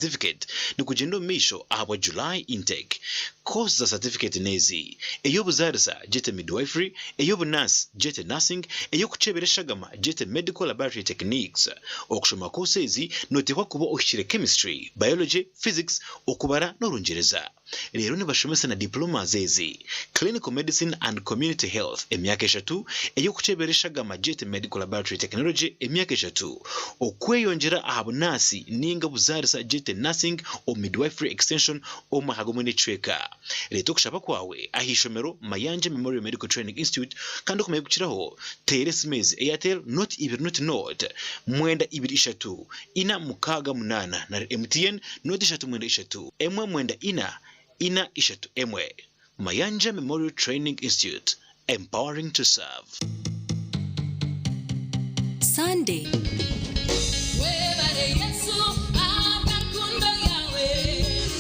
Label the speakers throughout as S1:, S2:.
S1: Certificate nikugyenda omu maisho ahabwa July intake. Course za certificate n'ezi, ey'obuzaarisa, gyete Midwifery, ey'obunaasi, gyete Nursing, ey'okukyebera eshagama, gyete Medical Laboratory Techniques. Okushoma course ezi noteekwa kuba ohikire Chemistry, Biology, Physics, Okubara n'Orungyereza. Reero nibashomesa na diplomas ezi, Clinical Medicine and Community Health, emyaka eshatu, ey'okukyebera eshagama gyete Medical Laboratory Technology, emyaka eshatu, okweyongyera aha bunaasi ninga obuzaarisa gyete Nursing or Midwifery Extension omu mwaka gumwe n'ekicweka. Reeta okushaba kwawe aha ishomero Mayanja Memorial Medical Training Institute kandi okumanya ebirikukiraho teera esimu ezi, Airtel noti ibiri noti noti mwenda ibiri ishatu ina mukaaga munaana nari MTN noti ishatu mwenda ishatu emwe mwenda ina ina ishatu emwe. Mayanja Memorial Training Institute, empowering to serve.
S2: Sunday.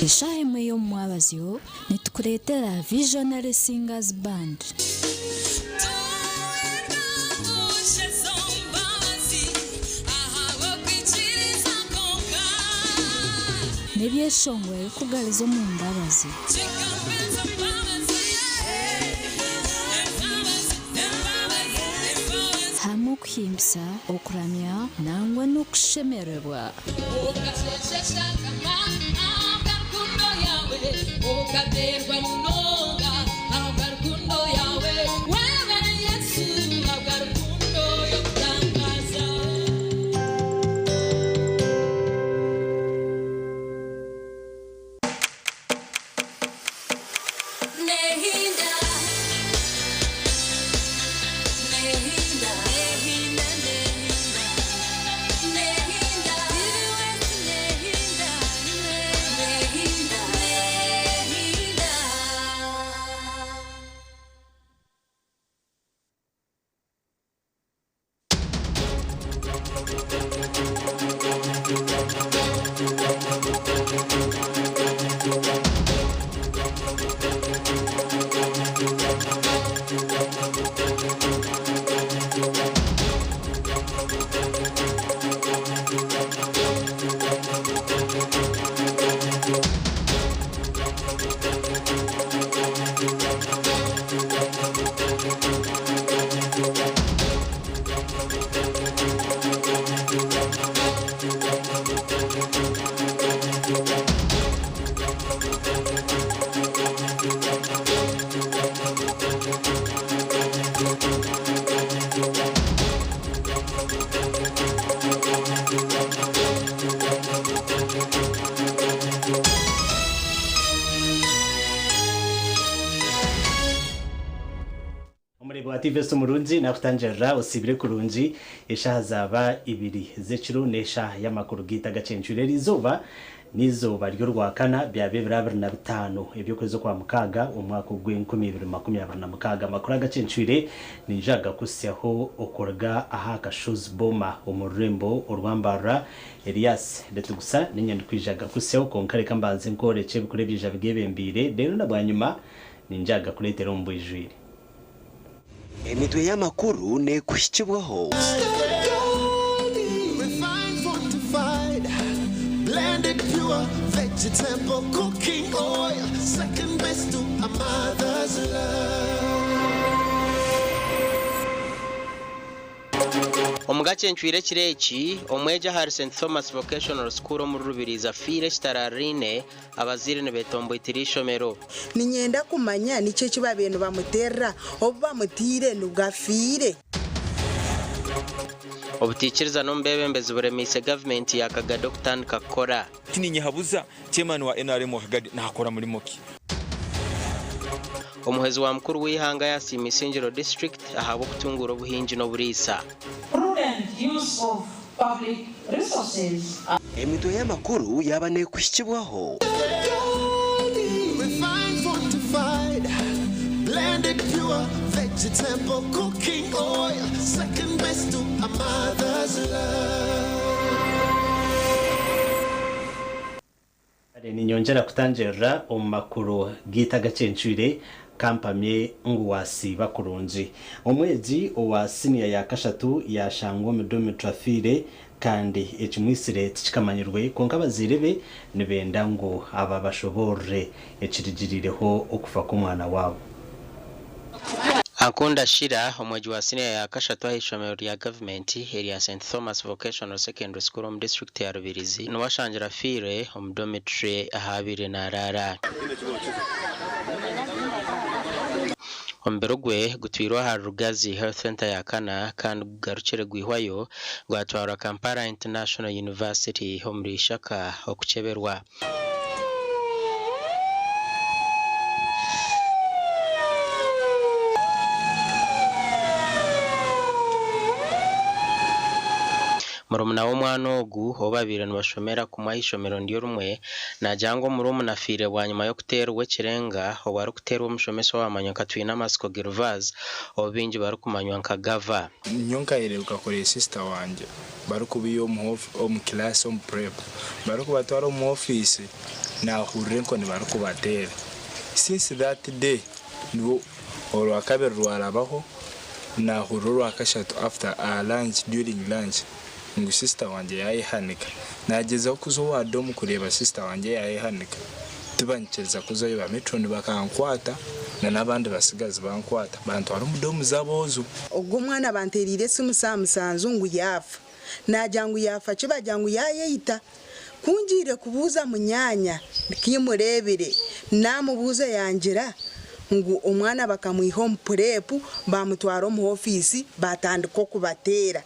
S2: Eshaaha emwe y'omu mwabazyo nitukureetera Visionary Singers Band. N'ebyeshongoro ebirikugariza omu mbabazi. Hamwe okuhimbisa, okuramya nangwa n'okushemererwa.
S3: Omureebi wa TVS omurungi nakutangirira osiibire kurungi eshaaha zaaba ibiri z'ekiro n'eshaaha y'amakuru gaitu agacencwire eriizooba n'eizooba ry'orwakana byaba ebiro 25 eby'okwezi okwa mukaaga omwaka ogw'enkumi ibiri makumi abiri na mukaaga Amakuru agacencwire naija kugakuhitsyaho okuruga aha Kashozi Boma omu rurembo orwa Mbarara Elias Bitugusa niinye ndikwija kugakuhitsyaho kwonka reka mbanze nkworekye ebikuru ebiija bigebembeire reero na bwanyima ninja kugakureetera omu bwijwire.
S4: Emitwe y'amakuru neekuhikibwaho.
S5: Omu gacencwire ekiro eki, omwegi ahari St Thomas Vocational School omuri Rubirizi afiire ekitarariraine, abazaire nibetomboitira eishomero.
S6: Niinyenda kumanya niki eki baabaire nibamuteerera, obu bamutaire nibwo afiire.
S5: Obutaikirizana omu beebembezi buremeise gavumenti ya Kagadi okutandika kukora.
S7: Tininyehabuza, Chairman wa nrm wa Kagadi naakora murimo ki?
S5: Omuhwezi wa mukuru w'eihanga yasiima Isingiro District ahabw'okutunguura obuhingi n'oburiisa.
S8: Prudent use of public resources.
S4: Emitwe y'amakuru yaaba neekuhikibwaho.
S3: Kare ninyongyera kutangirira omu makuru gaitu agacencwire, kampamye ngu waasiiba kurungi. Omwegi owa siniya ya kashatu yaashangwa omu dormitory afiire Kandi ekimwitsire tikikamanyirwe, kwonka abazaire be nibenda ngu aba bashoboorore ekirugiriireho okufa kw'omwana waabo.
S5: Ankunda Shira, omwegi wa siniya ya kashatu aha ishomero rya gavumenti erya St Thomas Vocational Secondary School omu disiturikiti ya Rubirizi niwe ashangire afiire omu dormitory ahu abaire naraara. Omubiri gwe gutwirwe ahari Rugazi Health Centre ya kana kandi gugarukire gwihwayo gwatwarwa Kampala International University omuri Ishaka okukyeberwa. Murumuna w'omwana ogu ou babaire nibashomera kumwe aha ishomero niryo rimwe Naagira ngu omurumuna afiire bwanyima y'okuteerwa ekirenga obu arikuteerwa omushomesa owaamanywa nka Twinamatsiko Gervase ou baingi barikumanywa nka Gava.
S9: Nyowe nkahereruka kureba sister wangye barikubiiha omu class omu prep barikubatwara omu office nahurira enkoni barikubateera since that day nibwo orwakabiri rwarabaho nahurira orwakashatu after lunch during lunch ngu sister wangye yayehanika. Nagyezaho kuza owa domu kureeba sister wangye yayehanika tibanyikiriza kuzayo ba matron bakankwata na nabandi basigazi bankwata bantwara omu domu z'aboojo.
S6: Ogwo omwana bantereire esimu saaha musanju ngu yaafa. Naagira ngu yaafa ki bagira ngu yaayeita. Ku ngiire kubuuza munyaanya timureebire, naamubuuza yangira ngu omwana bakamwiha omu purepu baamutwara omu ofiisi baatandika okubateera.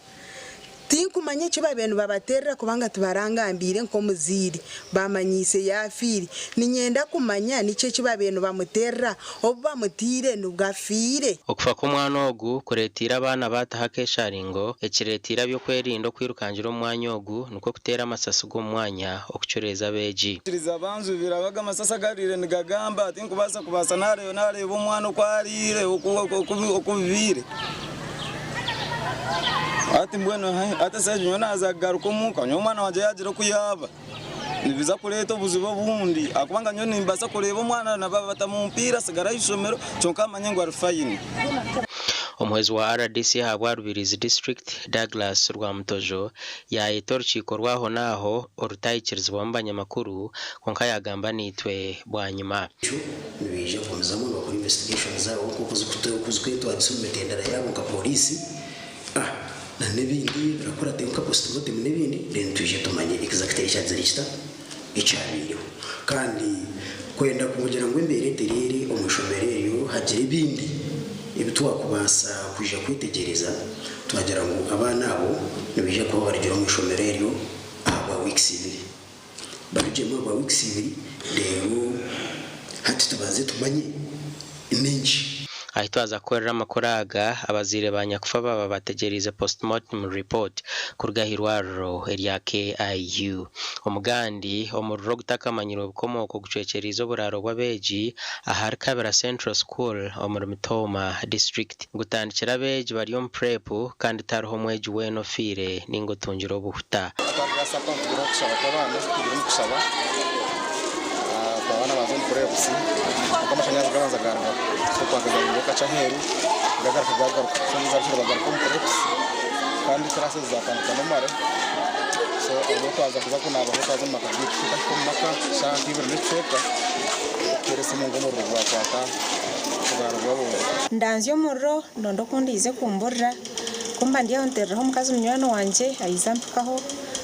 S6: Tinkumanya eki babaire nibabateerera kubanga tibarangambiire nk'omuzaire. Baamanyiise yaafiire. Niinyenda kumanya niki eki babaire nibamuteerera obu bamutaire nibwo afiire.
S5: Okufa kw'omwana ogu kureeteire abaana baataho akeesharingo, ekireeteire ab'okwerinda okwirukangira omu mwanya ogu nikwo kuteera amasasi g'omu mwanya okucureeza abeegi.
S10: Kiriza banzubira ago amasasi agariire nigagamba, tinkubaasa kubaasa nareeba nareeba omwana oku ariire oku bibaire. Hati mbwenu hati esaaha egi nyowe naaza kugaruka omuka nyowe omwana wangye yaagira oku yaaba nibiza kureeta obuzibu obundi ahakuba nga nyowe nimbaasa kureeba omwana na baaba batamumpiire atsigare aha ishomero kyonka amanye ngu ari fayini.
S5: Omuhwezi wa rdc ahabwa Rubirizi District, Douglas Rwamutojo yaayeta orukiiko rw'aho n'aho orutaayikirizibwamu banyamakuru kwonka yaagamba naitwe bwanyima.
S11: Ekyo nibaija kugumizamu nibakora investigation zaabo nk'oku zirikwetwagisa omu mitendera yaabo nka pooriisi na n'ebindi ebirakuratayo nka postmortem n'ebindi then twije tumanye exactly ekyagizire kita ekyabaireho. Kandi kwenda kugira ngu embeera etereere omu ishomero eryo hagire ebindi ebi twakubaasa kwija kwetegyereza twagira ngu abaana abo nibaija kuba barugire omu ishomero eryo ahabwa weeks ibiri. Barugyemu ahabwa weeks ibiri reero hati tubanze tumanye n'enki.
S5: Ahi twaza kukorera amakuru aga, abazaire ba nyakufa baaba bategyereize postmortem report kuruga ah'eirwariro erya KIU. Omugandi, omuriro ogutakamanyirwe bukomooko gucwekyereize oburaaro bw'abeegi ahari Kabira Central School omuri Mitooma district. Gutandikire abeegi bari omu Prep kandi tihariho mwegi weena ofiire ninga otungire obuhuta.
S12: Kutandika saa kumi tugire okushaba kw'abaana, tugire omu kushaba, abaana baaza omu purepusi kwonka amashanyarazi gabanza gaarugaho so twaheza kakye aheeru gagaruka gaagaruka so nibabire bagaruka omu purepusi kandi kirasi zaatandika nomare so obwo twaza kuza kunaabaho twaza omu maka gaitu tukahika omu maka shaaha nka ibiri n'ekicweka tuteera esimu ngu omuriro gwakwata oburaaro bw'abooro.
S13: Ndanzya omuriro ndonda oku ndaize kumburira. Ku mba ndi aho nteereraho omukazi munywani wangye aija ampikaho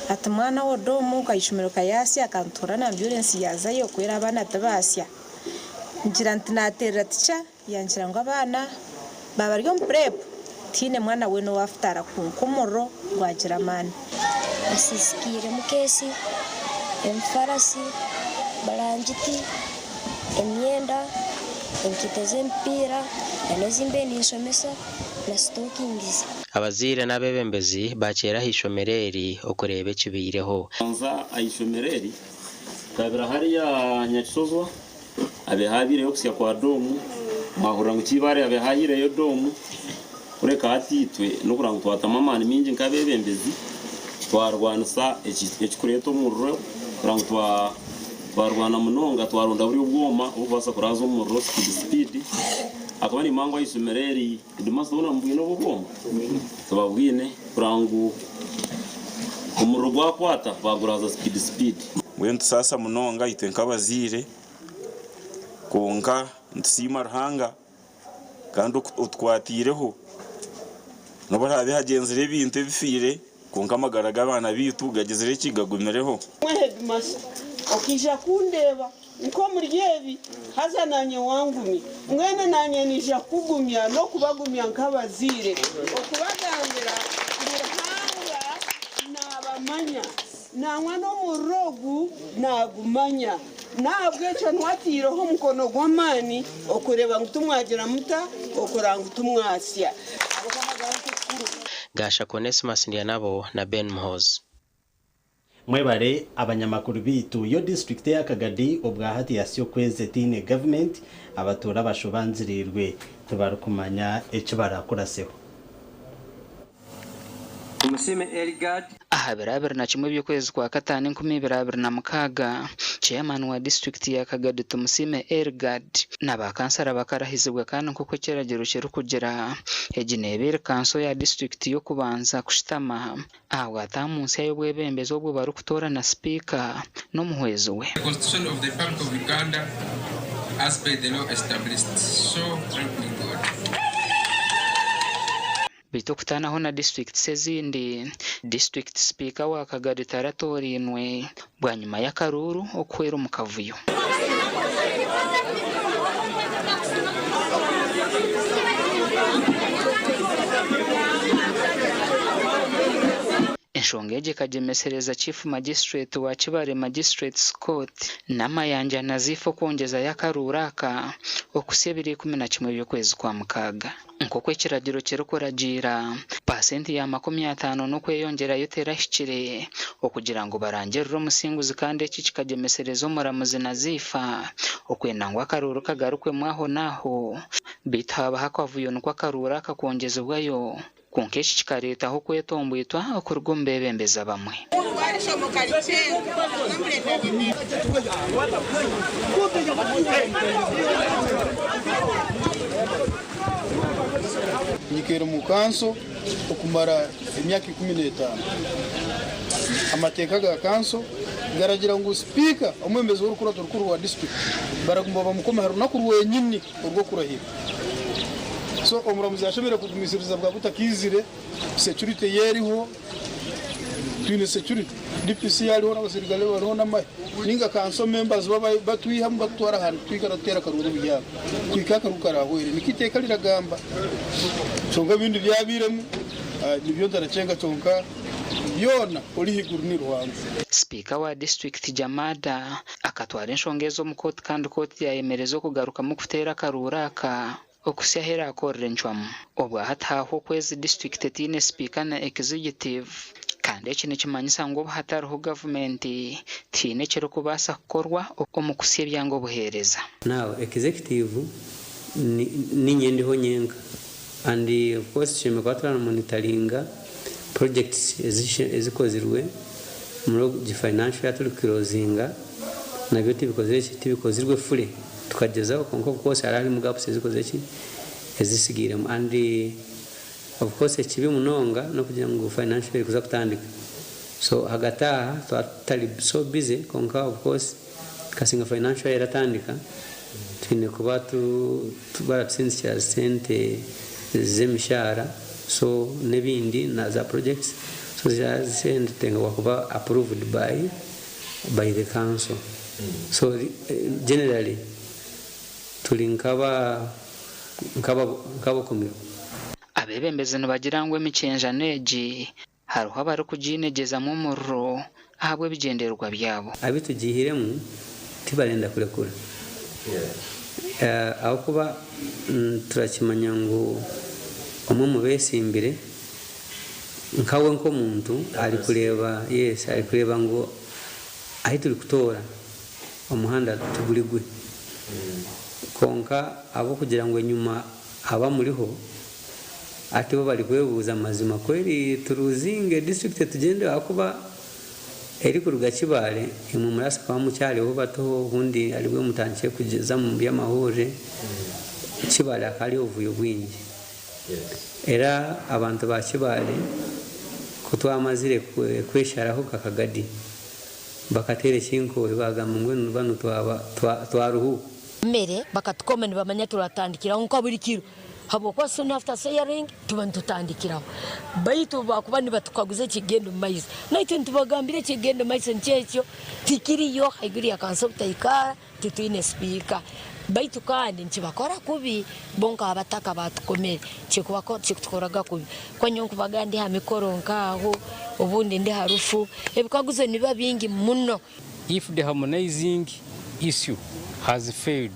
S13: ati mwana we ori omu kaishomero ka yaasya akantuura na ambyurensi yaazayo kuhwera abaana tibaasya. Ngira nti naateerera tica yangira ngu abaana baaba bari omu purepu tihaine mwana weena owaafutaara kwonka omuriro gwagira amaani.
S14: Hasiisikairemu keesi, emifarasi, burangiti, emyenda, enkaito z'emipiira n'ezi mbaire ninshomesa na sitokingizi.
S5: Abazaire n'abeebembezi baakyera aha ishomero eri okureeba ekibaireho.
S15: Nza aha ishomero eri nkabira hariya Nyakisozwa habe haabaireyo okusya kwa doomu, mwahurira ngu Kibaare habe haahiireyo doomu, kureka hati itwe n'okureba ngu twatamu amaani maingi nk'abeebembezi twarwanisa ekirikureeta omuriro kureba ngu twarwana munonga twaronda buri obwoma oburikubaasa kuraaza omuriro sipiidi sipiidi ahakuba nimanya ngu aha ishomero eri Heedimasita hoona mubwine obwo obwoma? Tibabwine kureba ngu Omuriro gwakwata baaguraaza sipiidi sipiidi.
S16: Mbwenu nitusaasa munonga itwe nk'abazaire, kwonka nitusiima Ruhanga kandi otukwatiireho. N'obu haraabe hagyenzire ebintu ebifiire, kwonka amagara g'abaana baitu gagizire ki? Gagumireho.
S17: Mwe heedimasita, okaija kundeeba nk'omuri ebi, haza naanye wangumya. Mbwenu naanye naija kukugumya n'okubagumya nk'abazaire, okubagambira ngu Ruhanga naabamanya, nangwa n'omuriro ogu naagumanya. N'ahabw'ekyo niwe ataireho omukono gw'amaani okureeba ngu timwagira muta, okureeba ngu timwasya.
S5: Gashaka Onesmus Ndyanabo na Ben Muhoozi.
S3: Mwebare abanyamakuru beitu. Yo disiturikiti eya Kagadi obwahati yahitsya okwezi etaine gavumenti, abatuura abashobangirirwe tibarikumanya eki barakuraseho.
S18: Tumusiime Eligard.
S19: Aha biro 21 by'okwezi kwa kataano 2026, Chairman wa disiturikiti ya Kagadi Tumusiime Eligard na ba kansara bakarahizibwa kandi nk'oku ekiragiro kirikugira, egi neeba eri kanso ya disiturikiti y'okubanza kushutama Ahabwa taamu nsya y'obwebembezi obwo barikutoorana sipiika n'omuhwezi we.
S20: The Constitution of the Republic of Uganda as per the law established. So help me God.
S19: Beitu okutaanaho na disiturikiti ezindi, disiturikiti sipiika wa Kagadi taratoorainwe bwanyima y'akaruuru okuhwera omu kavuyo. Enshonga egi ekagyemesereza Chief Magistrate wa Kibale Magistrates Court, Namayanja Nazifa okwongyezayo akaruuru aka okuhitsya ebiro 11 by'okwezi kwa Mukaaga. Nk'oku ekiragiro kirikuragiira, paasenti ya 50 n'okweyongyerayo terahikire okugira ngu barangirire omusinguzi kandi eki kikagyemesereza omuramuzi Nazifa okwenda ngu akaruuru kagarukwemu aho n'aho beitu haabaho akavuyo nikwo akaruuru aka kwongyezibwayo kwonka eki kikareetaho okwetombwitwa okuruga omu beebembezi abamwe.
S21: Nyikaire omu kanso okumara emyaka 15. Amateeka ga kanso garagira ngu sipiika, omwebembezi w'orukurato rukuru rwa disiturikiti baraguma bamukome aha runaku rwenyini orw'okurahira. So omuramuzi ashemereire kugumisiriza bwaba butakiizire, security ye eriho. Twine security, DPC ariho n'abaserukare bariho n'amahe ninga kanso members bo batwihamu batutwara ahantu twikara tuteera akaruuru oburyabo kuhika akaruuru karahwere nikwo eiteeka riragamba. Kyonka ebindi byabairemu nibyo ntarakyenga kyonka byona ori ahaiguru ni Ruhanga.
S19: Sipiika wa disiturikiti Jamada akatwara enshonga ezi omu kooti kandi kooti yayemereza okugarukamu kuteera akaruuru aka. Okuhitsya ahu eraakorera encwamu. Obwa hati haaho okwezi disiturikiti etaine sipiika na ekizigitivu kandi eki nikimanyisa ngu obu hatariho gavumenti tihaine ekirikubaasa kukorwa omu kuhitsya ebyanga obuheereza.
S22: Now executive ninye ndiho nyenka and of course tushemereire kuba turamonitaringa projects ezikozirwe muri egi financial year turikuclosinga nabyo tibikozire ki tibikozirwe fully. Tukagyezaho kwonka of course hariho harimu gaps ezikozire ki ezisigairemu and of course ekibi munonga nokugira ngu financial year erikuza kutandika so ahagati aha twaba tutari so busy kwonka of course kasinga financial year eratandika twine kuba baratusindikira sente zemishahara so nebindi na za projects so ziraba kuba approved by by the council so generally turi nkaba nkaba nkabakomirwe.
S19: Abeebembezi nibagira ngu emikyenjano egi hariho abarikugiinegyezamu omuriro ahabw'ebigyendererwa byabo.
S22: Abu tugiihiremu tibarenda kurekura ahabw'okuba turakimanya ngu omwe omu beesimbire nkawe nk'omuntu arikureeba yes arikureeba ngu ahi turikutoora omuhanda tiguri gwe. Kwonka ahabw'okugira ngu enyima abamuriho hati bo barikwebuuza mazima ku eri turuzinge disiturikiti etugyende ahakuba erikuruga Kibaale imwe murabaasa kuba mukyariho bato obundi aribwo mutandikire kuza omu by'amahurire Kibaale hakaba hariyo obuvuyo bwingi. Era abantu ba Kibaale Ku twamazire kwesharaho nka Kagadi, bakateera ekinkori baagamba mbwenu banu twaba twaruhuuka.
S1: Emere bakatukoma nibamanya turatandikiraho nka buri kiro habwokuba soon after swearing tuba nitutandikiraho baitu obubakuba nibatukaguza ekigenda omu maiso naitwe nitubagambira ekigenda omu maiso nikyo ekyo tikiriyo haiguru ya kanso obutaikara titwine sipiika baitu kandi nikibakora kubi bo nk'abataka batukomere kikutukoraga kubi kuba nyowe nkubaga ndi ha mikoro nk'aho obundi ndi ha rufu ebikaguzo nibiba bingi muno.
S20: If the harmonizing issue has failed,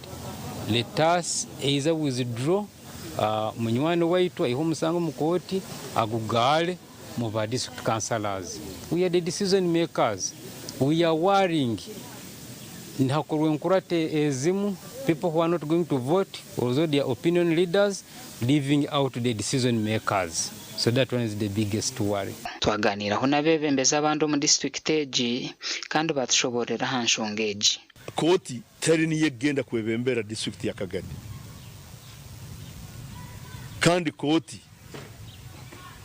S20: let us either withdraw munywani waitu aihe omusango omu kooti agugaare mu ba district councillors. We are the decision makers. We are worrying nihakorwa enkurata ezimu people who are not going to vote although they are opinion leaders leaving out the decision makers. So that one is the biggest worry.
S19: Twaganiiraho n'abeebembezi abandi omu disiturikiti egi kandi baatushoboororera aha nshonga egi.
S2: Kooti teri niyo ekugenda kwebembera disiturikiti ya Kagadi kandi kooti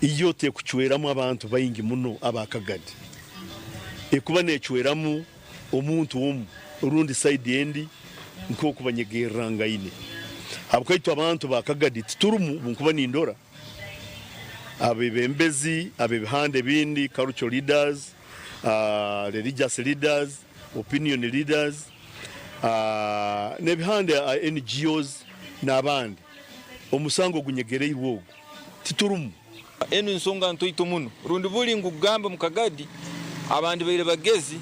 S2: iyo tekucweramu abantu baingi muno aba Kagadi, ekuba necweramu omuntu omu rundi sayidi endi nk'oku banyegerrangaine habwokuba itwe abantu ba Kagadi titurimu obunkuba nindora abebembezi ab'ebihanda ebindi, cultural leaders, religious leaders, opinion leaders n'ebihanda NGOs n'abandi omusango ogunyegereirwe ogu titurimu.
S7: Enu nsonga ntoito muno rundi buli ngu kugambe omu Kagadi abandi baire bagezi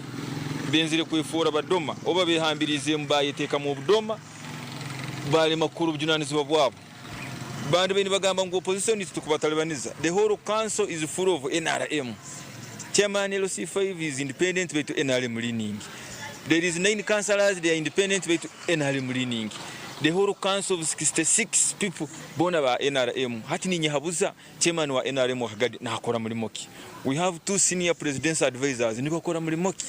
S7: benzire kwefoora badoma oba behambirizeemu bayeteekamu obudoma balema kukora obujunanizibwa bwabo. Bandi baine nibagamba ngu opposition itwe tukubatalibaniza. The whole council is full of nrm. Chairman LC5 is independent baitu nrm leaning. There is 9 councillors they are independent baitu nrm leaning. The whole council of 66 people boona ba nrm. Hati ninyehabuza chairman wa nrm wa Kagadi nakora murimo ki? We have 2 senior presidential advisors nibakora murimo ki?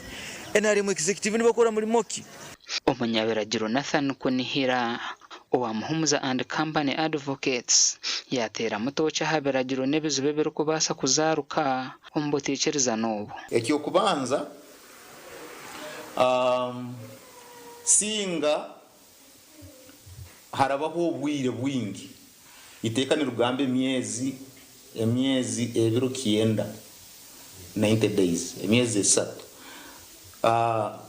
S7: Nrm executive nibakora murimo ki?
S19: Omunyabiragiro Nathan Kunihira owa Muhumuza and Company Advocates yaateeramu tooki aha biragiro n'ebizibu ebirikubaasa kuzaaruka omu butaikirizana obu.
S23: Eky'okubanza, singa harabaho obwire bwingi, iteeka nirugamba emyezi emyezi ebiro kyenda, 90 days, emyezi esatu,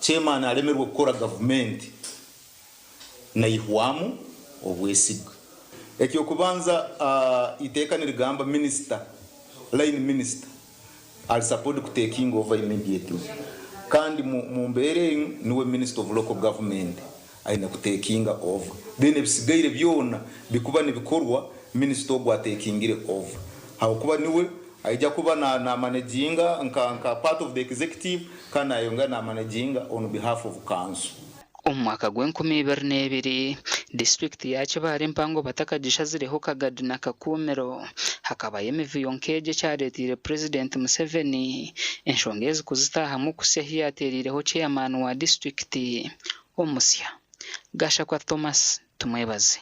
S23: chairman aremerwe kukora gavumenti naihwamu obwesiga. Eky'okubanza, iteeka nirigamba minisita, line minister ari supposed ku taking over immediately kandi mu mbeera enu niwe minister of local government aine ku takinga over then ebisigaire byona bikuba nibikorwa minisita ogu atekingire over ahabw'okuba niwe aija kuba na managinga nka part of the executive kandi nayongera na managinga on behalf of council.
S19: Omu mwaka gw'enkumi ibiri n'ebiri, disiturikiti ya Kibaale empango batakagishazireho Kagadi na Kakuumiro, hakabayo emivuyo nk'egi ekyareeteire Purezidenti Museveni enshonga ezi kuzitaahamu kuhitsya ahu yaateereireho Ceyamaani wa disiturikiti omusya, Gashakwa Thomas Tumwebaze.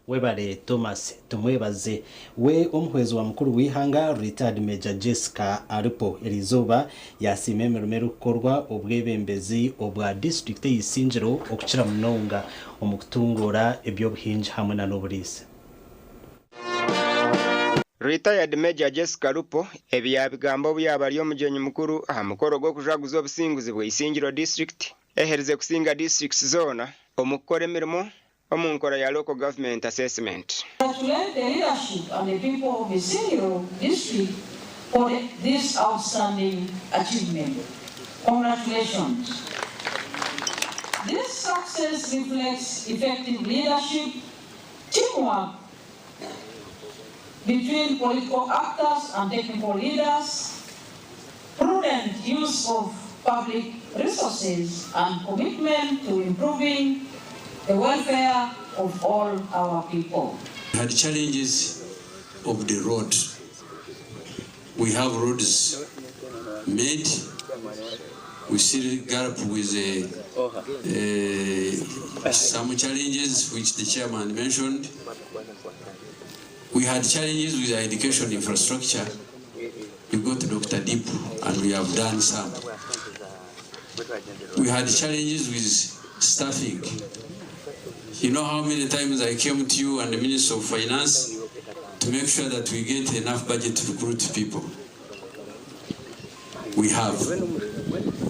S3: Webare Thomas Tumwebaze. We omuhwezi wa mukuru w'eihanga Retired Major Jessica Alupo eriizooba yasiima emirimo erikukorwa obwebembezi obwa disiturikiti ey'Isingiro okukira munonga omu kutunguura eby'obuhingi hamwe na n'oburiisa.
S24: Retired Major Jessica Alupo ebi yaabigamba obu yaaba ari omugyenyi mukuru aha mukoro gw'okujaguza obusinguzi bwa Isingiro District eherize kusinga disiturikiti zoona omu kukora emirimo omu nkora ya Local Government Assessment.
S8: Congratulate the leadership and the people of Isingiro District for this outstanding achievement. Congratulations. This success reflects effective leadership, teamwork between political actors and technical leaders, prudent use of public resources and commitment to improving the welfare of all our people.
S25: We had challenges of the road. We have roads made. We still grapple with some challenges which the chairman mentioned. We had challenges with our education infrastructure. We got Dr. Deep and we have done some. We had challenges with staffing. You know how many times I came to you and the Minister of Finance to make sure that we get enough budget to recruit people. We have.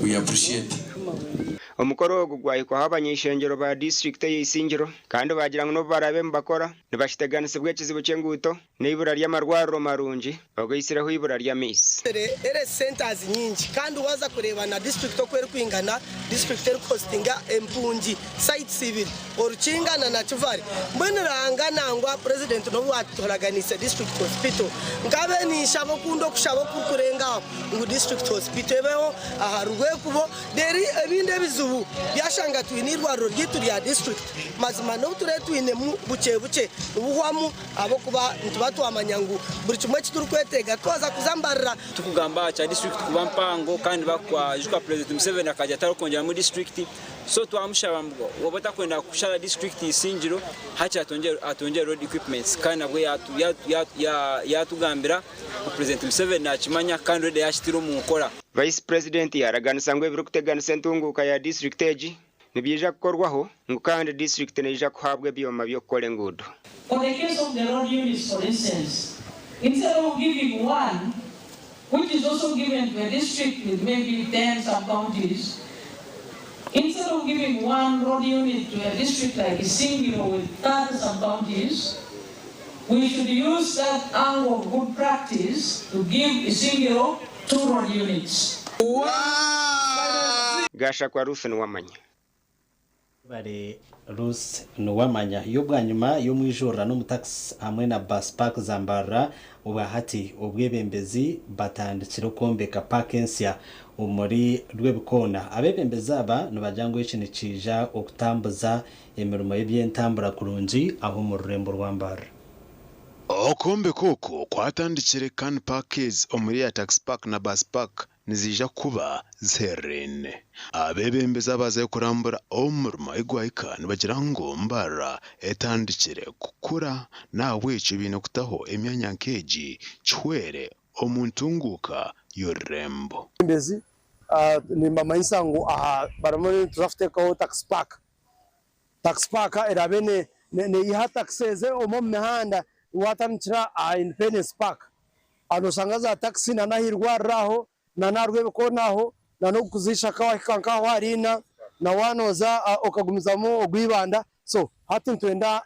S25: We appreciate.
S24: Omukoro ogu gwahikwaho abany'eishengyero ba disiturikiti ey'Isingiro kandi baagira ngu n'obu baraabe nibakora, nibakiteganisibwa ekizibu ky'enguuto n'eibura ry'amarwariro marungi ogaitsireho eibura ry'amaizi.
S4: Health centers nyingi kandi waza kureeba na district oku erikwingana, district erikuhostinga empungi sites ibiri Orukinga na Nakivale. Mbwenu Ruhanga nangwa president nobu waturaganiise district hospital nkabe ninshaba okundi okushaba okurikurenga aho ngu district hospital ebeho aha Rwekubo then ebindi ebizibu byashanga twine eirwariro ryaitu rya district mazima nobu turebe twinemu bukye bukye nibuhwamu Ahabw'okuba nituba twamanya ngu buri kimwe eki turikwetenga twaza kuza Mbarara.
S6: Tukugamba aha kya district kuba mpango kandi bakwaijuka President Museveni akagira ati arikwongyeramu district so twamushaba ngu waaba otakwenda kushara district Isingiro hakiri atwongyere road equipments kandi nabwo yatugambira ngu President Museveni nakimanya kandi already yakitire omu nkora.
S24: Vice President yaraganisa ngu ebirikuteganisa entunguuka ya district egi Nibyija kukorwaho ngu kandi disiturikiti neija kuhaabwa ebyoma by'okukora enguudo.
S8: For the case of the road units for instance, instead of giving one, which is also given to a district with maybe 10 sub-counties, instead of giving one road unit to a district like Isingiro with 30 sub-counties, we should use that angle of good practice to give Isingiro two road units.
S24: Gashakwa Ruth Nuwamanya.
S3: Webare Ruth Nuwamanya. Yo bwanyima y'omwijururano omu taxi hamwe na bus park za Mbarara, obwahati obwebembezi batandikire okwombeka park ensya omuri Rwebikoona. Abebembezi aba nibagira ngu eki nikiija okutambuza emirimo y'eby'entambura kurungi aha omu rurembo rwa Mbarara.
S9: Okwombeka oku kwatandikire kandi paaka ezi omuri eya Taxi Park na Bus Park niziija kuba zihereraine. Abeebembezi abaazayo kurambura omurimo ahi gwahika nibagira ngu Mbarara etandikire kukura n'ahabw'ekyo baine kutaho emyanya nk'egi kihwere omu ntunguuka y'orurembo.
S10: Abeebembezi nimbamanyisa ngu aha barimu nituza kuteekaho Taxi Park. Taxi Park eraabe neyiha taxi eze omu mihanda watandikira aha Independence Park. Aha noshanga za taxi na n'ahairwariro aho na n'aha Rwebikoona aho na n'okuza Ishaka wahika nk'aho Ariina na wanoza okagumizamu ogwa Ibanda. So hati nitwenda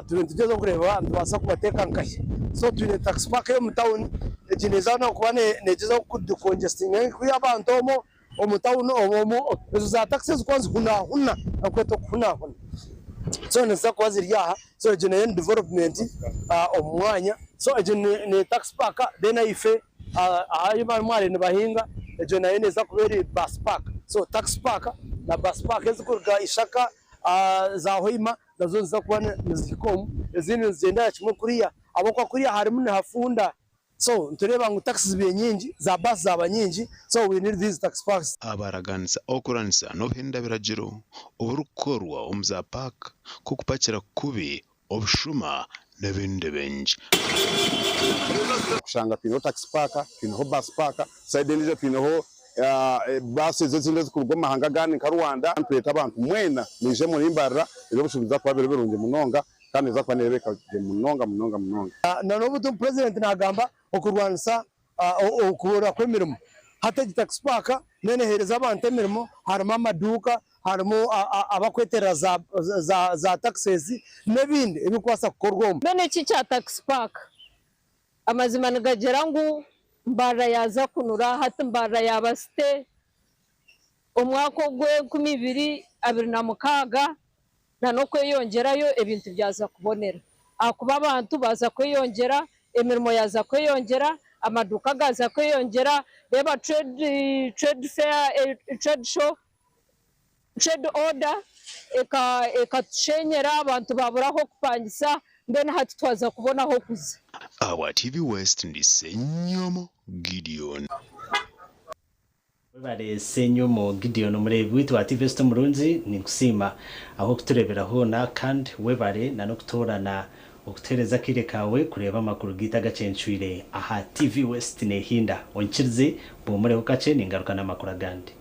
S10: tube nitugyezaho kureeba nitubaasa kubateeka nkahi. So twine taxi park ey'omu tawuni egi neeza kuba negyezaho ku decongestinga kwiha abantu omwo omu tawuni omwo ezo za taxi ezirikuba nizihunahuna nakweta okuhunahuna so niziza kuba ziri aha so egyo nayo ni development omu mwanya so egyo ni taxi park then ahife ahu barimu nibahinga egyo nayo neeza kuba eri bus park so taxi park na bus park ezirikuruga Ishaka za Hoima nazo niziza kuba nizihika omu ezindi nizigyendera kimwe kuriya ahabw'okuba kuriya harimu nihafunda So nitureeba ngu taxi zibaire nyingi, za bus zaaba nyingi so we need these taxi parks.
S9: Abaraganisa okuranisa n'obuhenda biragiro oburikukorwa omu za paaka nk'okupakira kubi, obushuma n'ebindi bingi.
S11: Kushanga twineho taxi park, twineho bus park, sayidi endiijo twineho baasi ezo ezindi ezirikuruga omu mahanga agandi nka Rwanda. Nitweta abantu mwena mwije omuri Mbarara, eby'obushuubuzi nibiza kuba biri birungi munonga kandi neeza kuba nereebeka gye munonga munonga munonga.
S10: Na n'obu Purezidenti naagamba okurwanisa okubura kw'emirimo, hati egi taxi park neeheereza abantu emirimo, harimu amaduuka, harimu abakweterera za taxis n'ebindi ebirikubaasa kukorwa omu.
S26: Mbwenu eki ekya taxi park amazima nigagira ngu Mbarara yaaza kunura, hati Mbarara yaaba city, omwaka ogw'enkumi ibiri abiri na mukaaga na n'okweyongyerayo ebintu byaza kubonera ahakuba abantu baaza kweyongyera, emirimo yaaza kweyongyera, amaduuka gaaza kweyongyera, reeba trade trade fair trade show trade order ekatushenyera abantu baabura ah'okupangisa mbwenu hati twaza kubona ah'okuza.
S9: Ahabwa TV West ndi Ssenyomo Gideon.
S3: Webare Ssenyomo Gideon omureebi waitu wa TV West omurungi ninkusiima ahabw'okutureebera hoona kandi webare na n'okutoorana Okutuheereza akaire kaawe kureeba amakuru gaitu agacencwire aha TV West neehinda. Onkirize, mpuumureho kakye ningaruka n'amakuru agandi.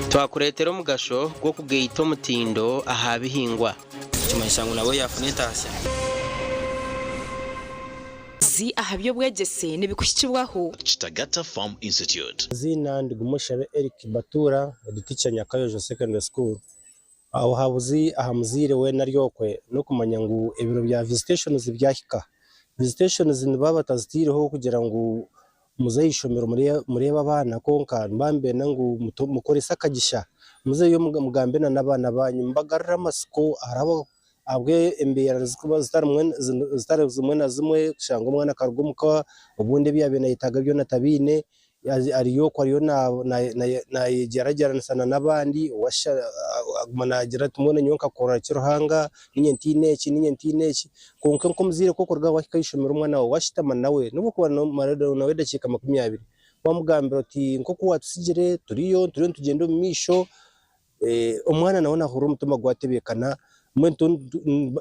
S5: Twakureetera omugasho gw'okugaita omutindo aha bihingwa.
S6: Nikimanyisa ngu nawe yaafuna entaasya.
S12: Zi aha by'obwegyese nibikuhikibwaho.
S13: Kitagata Farm Institute.
S14: Eiziina ndi Gumushabe Eric Batuura, head teacher Nyakayojo Secondary School. Obuhabuzi aha muzaire weena ari okwe n'okumanya ngu ebiro bya visitations byahika. Visitations nibaba batazitaireho kugira ngu muze aha ishomero mureebe abaana kwonka nibaba nibenda ngu mukorese akagisha muzeyo mugambe na n'abaana baanyu mubagarure amatsiko ahabw'embeera zirikuba zitari zimwe na zimwe kushanga omwana akaruga omuka obundi ebi yaabaire nayetaaga byona atabiine. Ariyo okwo ariyo naayegyeragyeranisa n'abandi, owashusha aguma naagira ati mbwenu nyowe nkakora ki Ruhanga, niinye ntaine eki, niinye ntaine eki. Kwonka nk'omuzaire ku orikuruga waahika aha ishomero omwana waawe waashutama nawe n'obu orikuba nomara nawe edakiika 20, wamugambira oti nk'oku waatutsigire turiyo, turiyo nitugyenda omu maisho, Omwana nawe nahurira omutima gwatebeekana, mbwenu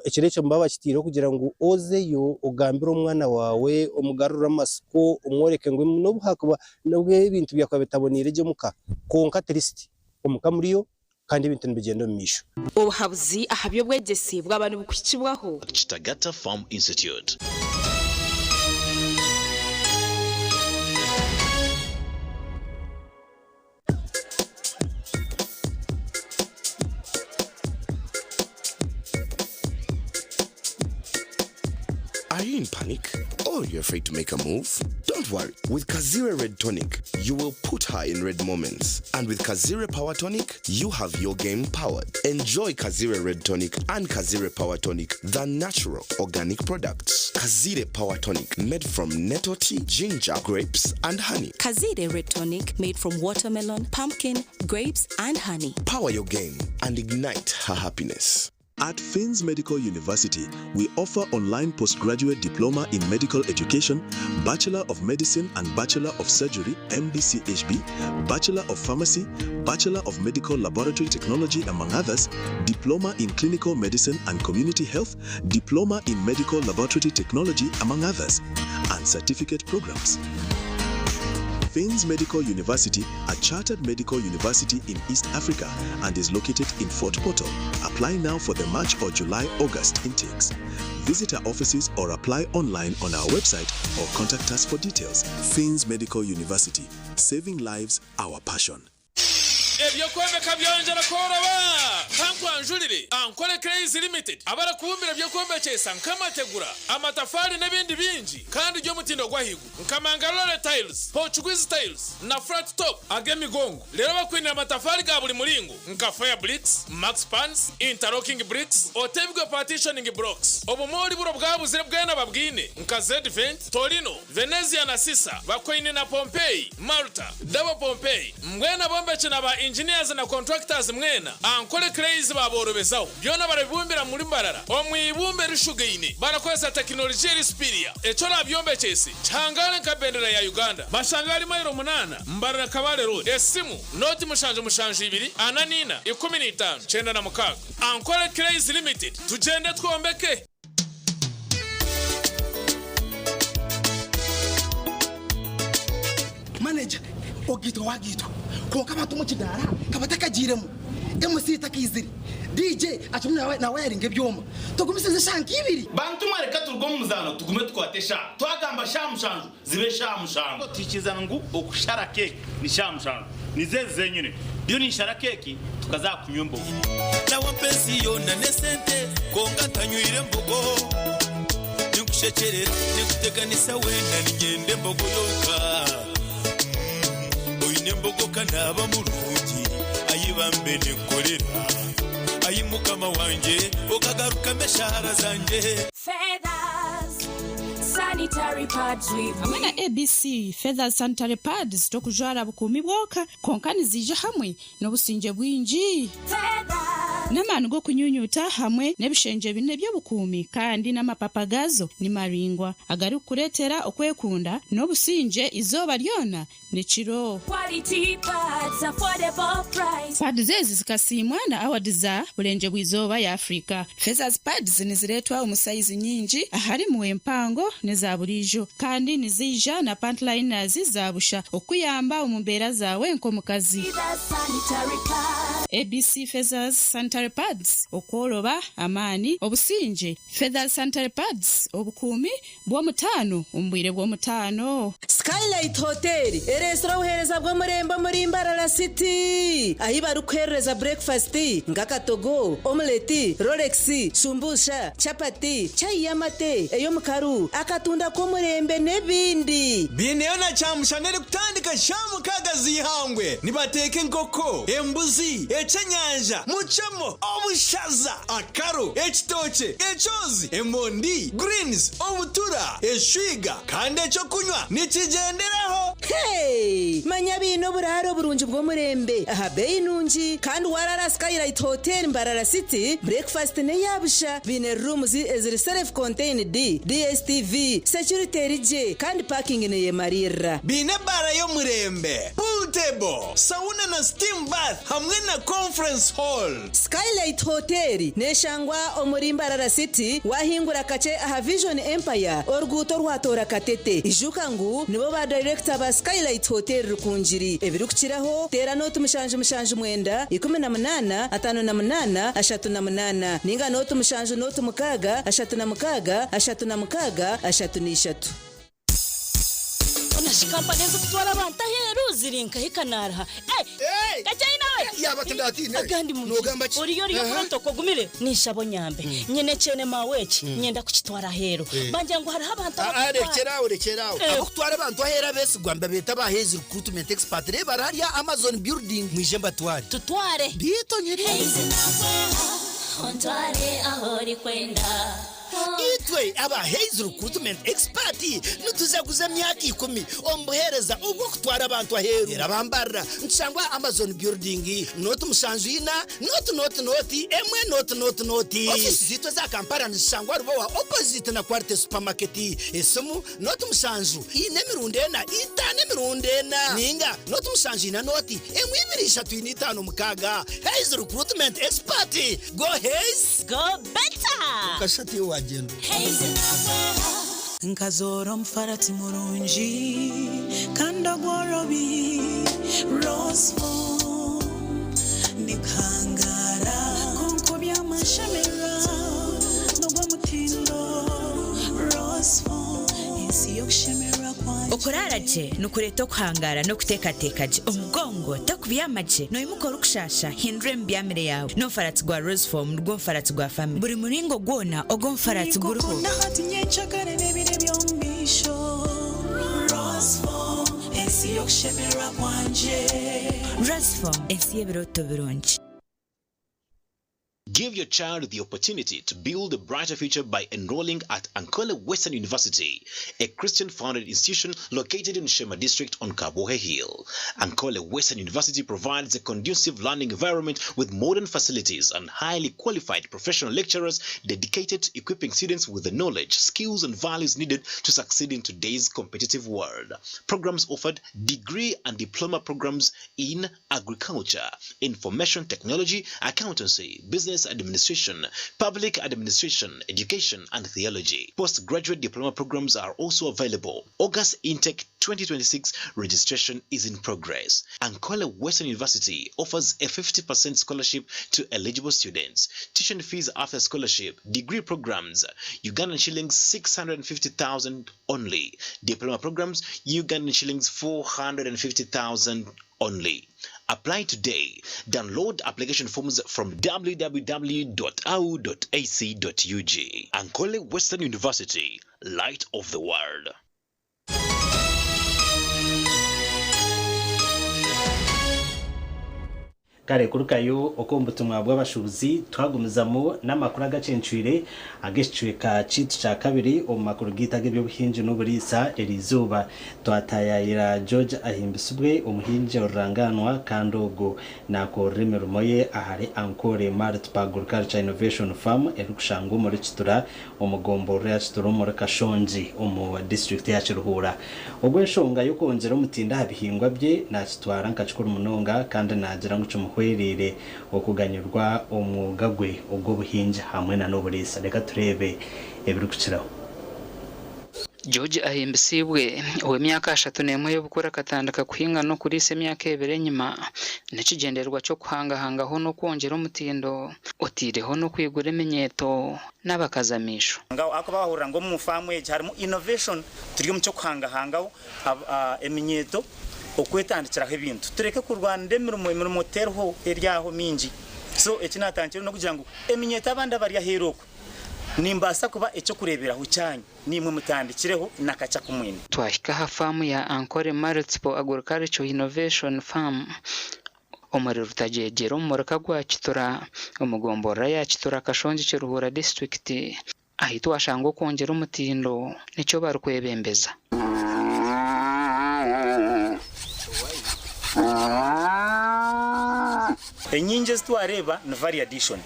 S14: ekiro ekyo nibaba bakitaireho kugira ngu ozeyo ogambire omwana waawe, omugarure amatsiko, omworeke ngu n'obu haakuba n'obu ebintu byakuba bitaboneire gye omuka, kwonka at least omuka muriyo kandi ebintu nibigyenda omu maisho.
S12: Obuhabuzi aha by'obwegyese bwaba nibukuhikibwaho.
S13: Kitagata Farm Institute.
S15: Are you in panic or you're afraid to make a move? Don't worry. With Kazire Red Tonic, you will put her in red moments. And with Kazire Power Tonic, you have your game powered. Enjoy Kazire Red Tonic and Kazire Power Tonic, the natural organic products. Kazire Power Tonic, made from nettle tea, ginger, grapes, and honey.
S16: Kazire Red Tonic, made from watermelon, pumpkin, grapes, and honey.
S15: Power your game and ignite her happiness.
S9: At Finns Medical University, we offer online postgraduate diploma in medical education, Bachelor of Medicine and Bachelor of Surgery, MBCHB, Bachelor of Pharmacy, Bachelor of Medical Laboratory Technology, among others, Diploma in Clinical Medicine and Community Health, Diploma in Medical Laboratory Technology, among others, and certificate programs. Finns Medical University, a chartered medical university in East Africa and is located in Fort Portal. Apply now for the March or July August intakes. Visit our offices or apply online on our website or contact us for details. Finns Medical University, saving lives, our passion.
S17: Eby'okwombeka byongyera kworoba! Kankwanjurire Ankole Clays Limited abarikubumbira eby'okwombekyesa nk'amategura, amatafaari n'ebindi bingi kandi by'omutindo gw'ahaiguru nka Mangalore Tiles, Portuguese Tiles na Flat Top ag'emigongo. Reero bakwinire amatafaari ga buri muringo nka Fire Bricks, Max Pans, Interlocking Bricks, Otebwe Partitioning Blocks. Obumoori buri obwabuzire bwena babwine nka Z-Vent, Torino, Venezia na Sisa bakwaine na Pompeii, Malta, Double Pompeii, mbwenu abombeki na ba engineers na contractors mwena Ankole Clays baaborobezaho. Byona barabibumbira muri Mbarara omu ibumba erishugaine barakozesa tekinologiya eri superior. Eki orabyombekyese kihangare nka bendera ya Uganda. Bashanga ahari mailo munaana Mbarara Kabale Road. Esimu, nooti 772 44 15 96. Ankole Clays Limited, tugyende twombeke!
S27: Manager, Ogaitwa wagaitwa kwonka abantu omu kidaara ka batakagiiremu, MC takaizire, DJ akirimu nawayaringa ebyoma, tugumisirize eshaaha nka ibiri.
S28: Bantu mwe reka turuge omu muzaano tugume tukwate eshaaha. Twagamba shaaha mushanju zibe shaaha mushanju. Twikiriza ngu okushara keeki ni shaaha mushanju. Nizo ezi zenyine. Ndiyo ninshara keeki tukaza aha kunywa embogo.
S29: Nawe mpa ensi yoona n'esente kwonka ntanywire mbogo. Ninkushekyerera, ninkuteganisa weena niinyenda embogo yonka. Oine embogo ka naaba murungi, ayi bambe ninkukorera. Ayi Mukama wangye, okagarukamu eshaara zangye.
S30: Feathers sanitary pads with
S31: Hamwe na ABC, Feathers Sanitary Pads tokujwara bukuumi bwonka, kwonka niziija hamwe n'obusingye bwingi.
S30: Feathers.
S31: N'amaani g'okunyunyuuta hamwe n'ebishengye bina eby'obukuumi kandi n'amapapa gaazo ni maraingwa agarikukureetera okwekunda n'obusingye eizooba ryona n'ekiro.
S30: Quality pads, affordable price.
S31: Pads ezi zikasiimwa na awadi za Burengyerwa-izooba ya Afrika. Feathers Pads nizireetwa omu sayizi nyingi aharimu empango n'eza buriijo kandi niziija na pant liners za busha okukuyamba omu mbeera zaawe nk'omukazi.
S30: Feathers sanitary pads.
S31: ABC Feathers Sanitary Pads, Okworoba, amaani, obusingye. Feathers Sanitary Pads, Obukuumi bw'omutaano omu bwire bw'omutaano.
S1: Skylight Hotel ereetsire obuheereza bw'omurembe omuri Mbarara City ahi barikuheerereza burekifasiti nk'akatogo, omuleti, rolex, shumbusha, chapati, chai y'amate, ey'omukaru, akatunda k'omurembe n'ebindi.
S2: Baineyo na kyamushana erikutandika shaaha mukaaga z'eihangwe. Nibateeka enkoko, embuzi, ekyenyanja, mucemo, obushaza, akaro, ekitookye, ekyozi, emondi, greens, obutura, eshwiga kandi ekyokunywa nikigyenderaho.
S1: Hey! Manya baine oburaaro burungi bw'omurembe aha beeyi nungi kandi waraara aha Skylight Hotel Mbarara City, breakfast n'eya busha. Baine rooms eziri self contained, DSTV, security eri gye kandi parking neyemariirira.
S2: Baine ebaara y'omurembe, pool table, sauna na steam bath hamwe na conference hall.
S1: Skylight Hotel neshangwa omuri Mbarara City wahingura kakye aha Vision Empire oruguuto orwatoora Katete. Ijuka ngu nibo ba dayirekita ba Skylight Hotel Rukungiri. Ebirikukiraho teera nooti 779 18 58 38 ninga nooti 7 nooti 6 36 36 33.
S4: Hoona shi kampani ezirikutwara abantu aheeru ziri nkahi kanaaraha? Kakyayina we!
S7: Yaaba tindatiine.
S4: Agandi mu
S7: Noogamba ki?
S4: Oriyo oriyo
S7: Aha.
S4: protocol ogumire? Ninshaba onyambe. Nyine ekyene maawe eki nyenda kukitwara aheeru. Bangira ngu hariho abantu
S7: Ah, ah,
S4: abarikutwara.
S7: rekyera aho rekyera aho. Abokutwara abantu aheeru abeesigwa nibabeeta aba Hays Recruitment Expert. Reeba bari hariya Amazon building. Mwije mbatware.
S4: Tutware.
S7: Biito nyine.
S30: Haze nakweha, ontware aho orikwenda.
S7: Itwe aba Hays Recruitment Expert nitujaguza emyaka ikumi omu buheereza obw'okutwara abantu aheeru. Reero abambarira nitushangwa aha Amazon Building, nooti mushanju ina, nooti nooti nooti, emwe nooti nooti nooti. Ofiisi zaitu eza Kampala nizishangwa Rubowa opposite na Quality Supermarket. Esimu, nooti mushanju ina emirundi ena, itaano emirundi ena, ninga nooti mushanju ina nooti emwe ibiri ishatu ina itaano mukaaga. Hays Recruitment Expert, go Hays!
S4: Go better!
S7: Okashusha tiiwe waagyenda.
S18: Nkazoora omufarati murungi kandi ogworobi Rose Foam nikuhangaara kwonka obyamashemererwa n'ogw'omutindo Rose Foam ensi y'okushemererwa kwangye.
S19: Okuraara gye nikureeta okuhangaara n'okuteekateeka gye. Omugongo tokubyama gye, noimuka orikushaasha, hindura emibyamire yaawe. N'omufaratsi gwa Roseform nigwo mufaratsi gwa famire. Buri muringo gwona ogw'omufaratsi guriho.
S18: Ninkukunda hati nyencakare n'ebiro eby'omu maisho Roseform ensi y'okushemererwa kwangye.
S19: Roseform, ensi y'ebirooto birungi.
S13: Give your child the opportunity to build a brighter future by enrolling at Ankole Western University, a Christian-founded institution located in Shema District on Kabohe Hill. Ankole Western University provides a conducive learning environment with modern facilities and highly qualified professional lecturers dedicated to equipping students with the knowledge, skills, and values needed to succeed in today's competitive world. Programs offered: degree and diploma programs in agriculture, information technology, accountancy, business administration, public administration, education, and theology. Postgraduate diploma programs are also available. August intake 2026 registration is in progress. Ankole Western University offers a 50% scholarship to eligible students. Tuition fees after scholarship, degree programs, Ugandan shillings 650,000 only. Diploma programs, Ugandan shillings 450,000 only. Apply today. Download application forms from www.au.ac.ug. Ankole Western University, light of the world.
S3: Kare kurugayo okwo omu butumwa bw'abashuubuzi twagumizamu n'amakuru agacencwire ag'ekicweka kyaitu kya kabiri omu makuru gaitu ag'eby'obuhingi n'oburiisa eriizooba twataayaayira George Ahimbisibwe omuhingi orurangaanwa kandi ogu naakorera emirimo ye ahari Ankole Multiple Agriculture Innovation Farm erikushangwa omuri Kitura omu gomborora ya Kitura omuri Kashongi omu disiturikiti ya Kiruhura. Ogu enshonga y'okwongyera omutindo aha bihingwa bye naakitwara nka kikuru munonga kandi naagira ngu kimuhwereire okuganyirwa omwoga gwe ogw'obuhingi hamwe na n'oburiisa. Reka tureebe ebirikukiraho.
S8: George Ahimbisibwe, ow'emyaka 31 y'obukuru akatandika kuhinga n'okuriisa emyaka ebiri enyima n'ekigyendererwa ky'okuhangahangaho n'okwongyera omutindo oteireho n'okwigura eminyeeto n'abakazi amaisho.
S10: Ngaho ahakuba wahurira ngu omu faamu egi harimu innovation turi omu ky'okuhangahangaho eminyeeto okwetandikiraho ebintu. Tureke kurwanira emirimo, emirimo teriho eri aho mingi. So eki naatandikiraho n'okugira ngu eminyeeto abandi abari aheeru okwe nimbaasa kuba eky'okureeberaho kyanyu. Naimwe mutandikireho n'akakye aku mwine.
S8: Twahika aha faamu ya Ankole Multiple Agricultural Innovation Farm omuri Rutagyegyera omu muruka gwa Kitura omu gomborora ya Kitura Kashongi Kiruhura disiturikiti ahi twashanga okwongyera omutindo nikyo barikwebembeza.
S10: Enyingi ezi twareeba ni value addition.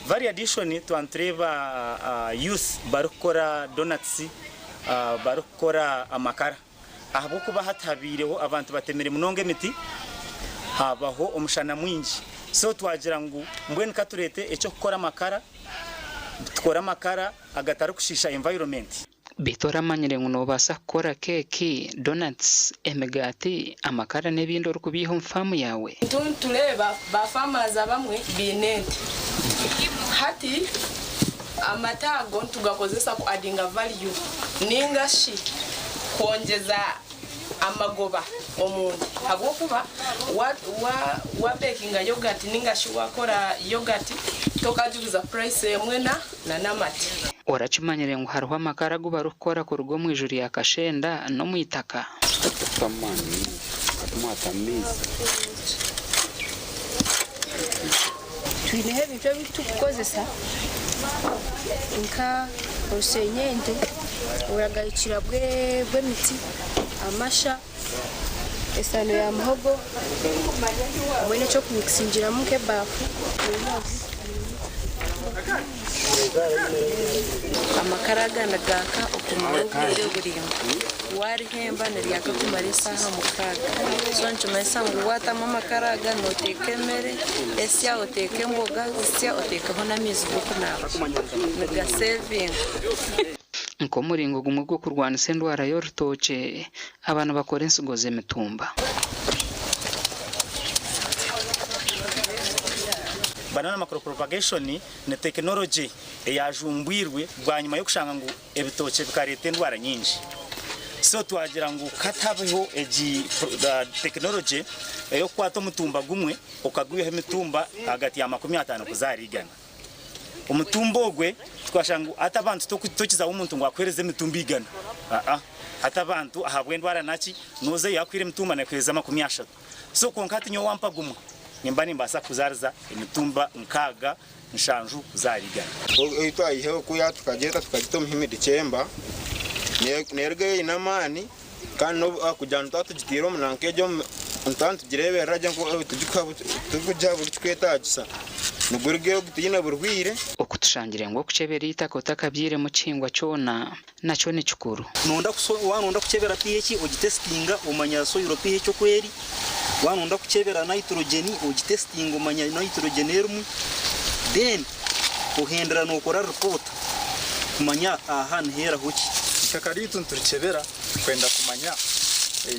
S10: Value addition twaba nitureeba youth barikukora donuts, barikukora amakara ahabw'okuba hati habaireho abantu batemire munonga emiti habaho omushana mwingi so twagira ngu mbwenu katureete eky'okukora amakara tukore amakara agatarikushiisha environment.
S8: Beitu oramanyire ngu noobaasa kukora keeki, donuts, emigaati, amakara n'ebindi orikubiiha omu faamu yaawe?
S11: Nitureeba ba farmers abamwe baine ente. Hati amata ago nitugakozesa ku addinga value ninga shi kwongyeza amagoba omu nte ahabw'okuba wa wa wa bakinga yoghurt ninga shi wakora yoghurt tokagiguza price emwe na n'amata.
S8: Orakimanyire ngu hariho amakara agu barikukora kuruga omu iju rya kashenda n'omu itaka?
S20: Twineho ebintu ebi turikukozesa nka orusenyente, oburagayikira bw'emiti, amasha, esaano ya muhogo hamwe n'eky'okumikisingiramu nk'ebaafu.
S21: Amakara aga nigaaka okumara obwire buraingwa. Waarihemba niryaka kumara eshaaha mukaaga. So nikimanyisa ngu waatamu amakara aga nooteeka emere, esya oteeke emboga, zisya oteekeho n'amaizi g'okunaaba. Nigaseevinga.
S8: Nk'omuringo gumwe gw'okurwanisa endwara y'orutookye, aba nibakora ensigo z'emitumba.
S10: Banana macropropagation ni tekinologye eyajumbwirwe bwanyima y'okushanga ngu ebitookye bikareeta endwara nyingi. So twagira ngu katabeho egi tekinologye ey'okukwata omutumba gumwe okagwihaho emitumba ahagati ya 50 kuza ahari 100. Omutumba ogwe twashanga ngu hati abantu tokizaho omuntu ngu akuheereze emitumba 100. Aa hati abantu ahabw'endwara naki nozayo yakuhaire emitumba nakuheereza 30. So kwonka hati nyowe wampa gumwe nimba nimbaasa kuzaariza emitumba 6, 7 kuza ahari 100.
S22: Ei twayihaho kuya tukagyeta tukagita omu humid chamber nerugayo eine amaani kandi n'obu kugira ngu twaba tugiteire omu nanka egyo nituba nitugireeberera gye turikugiha buri kirikwetaagisa nigurugayo gutaine burwaire.
S8: Oku tushangire ngu okukyebera eitaka otakabyairemu kihingwa kyona nakyo ni kikuru.
S23: Nonda waaba nonda kukyebera pH ogitesitinga omanya soil pH oku eri, waaba nonda kukyebera nitrogen ogitesitinga omanya nitrogen erimu, then ohendera nokora report kumanya aha niheeraho ki.
S24: Eitaka ryaitu niturikyebera kwenda kumanya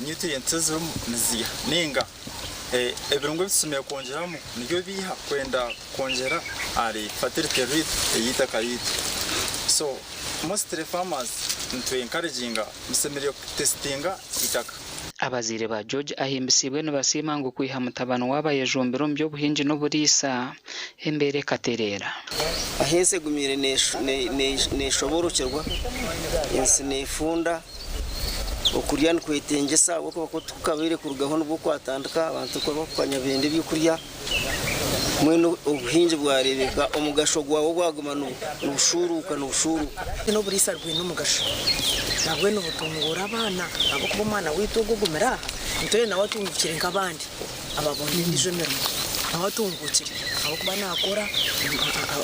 S24: nutrients ezirimu niziiha ninga ebirungo ebi tushemereire kwongyeramu nibyo biiha kwenda kwongyera ahari fertility rate ey'eitaka ryaitu. So mostly farmers nitu encouraginga mushemereire kutesitinga eitaka.
S8: Abazaire ba George Ahimbisibwe nibasiima ngu kwiha mutabani waabo ayejumbire omu by'obuhingi n'oburiisa, embeera ekatereera.
S25: Ahu ensi egumiire neeshoborokyerwa, ensi neefunda, okurya nikwetengyesa ahabw'okuba ku kukabaire kurugaho nibwo kwatandika abantu ku barikukanya benda ebyokurya. Mbwenu obuhingi bwareebeka omugasho gwabwo gwaguma nibushuuruuka nibushuuruuka.
S5: N'oburiisa bwine omugasho nabwe nibutunguura abaana ahabw'okuba omwana waitu ogu ogumire aha nitwenda nawe atungukire nk'abandi ababoine endiijo emirimo nawe atungukire ahabw'okuba naakora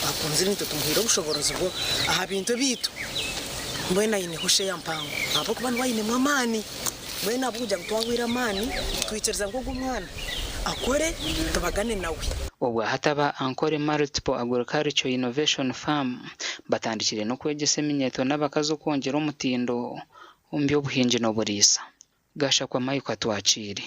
S5: akunzire naitwe tumuhaire obushoboorozi bwo aha bintu ebyaitu mbwenu aineho sheya mpango ahabw'okuba niwe ainemu amaani. Mbwenu ahabw'okugira ngu twahweire amaani, twikiriza ngu ogwo mwana akore tubagane nawe.
S8: Obwa hati aba Ankole Multiple Agricultural Innovation Farm batandikire n'okwegyesa eminyeeto n'abakazi okwongyera omutindo omu by'obuhingi n'oburiisa. Gashakwa Michael Atwakiire.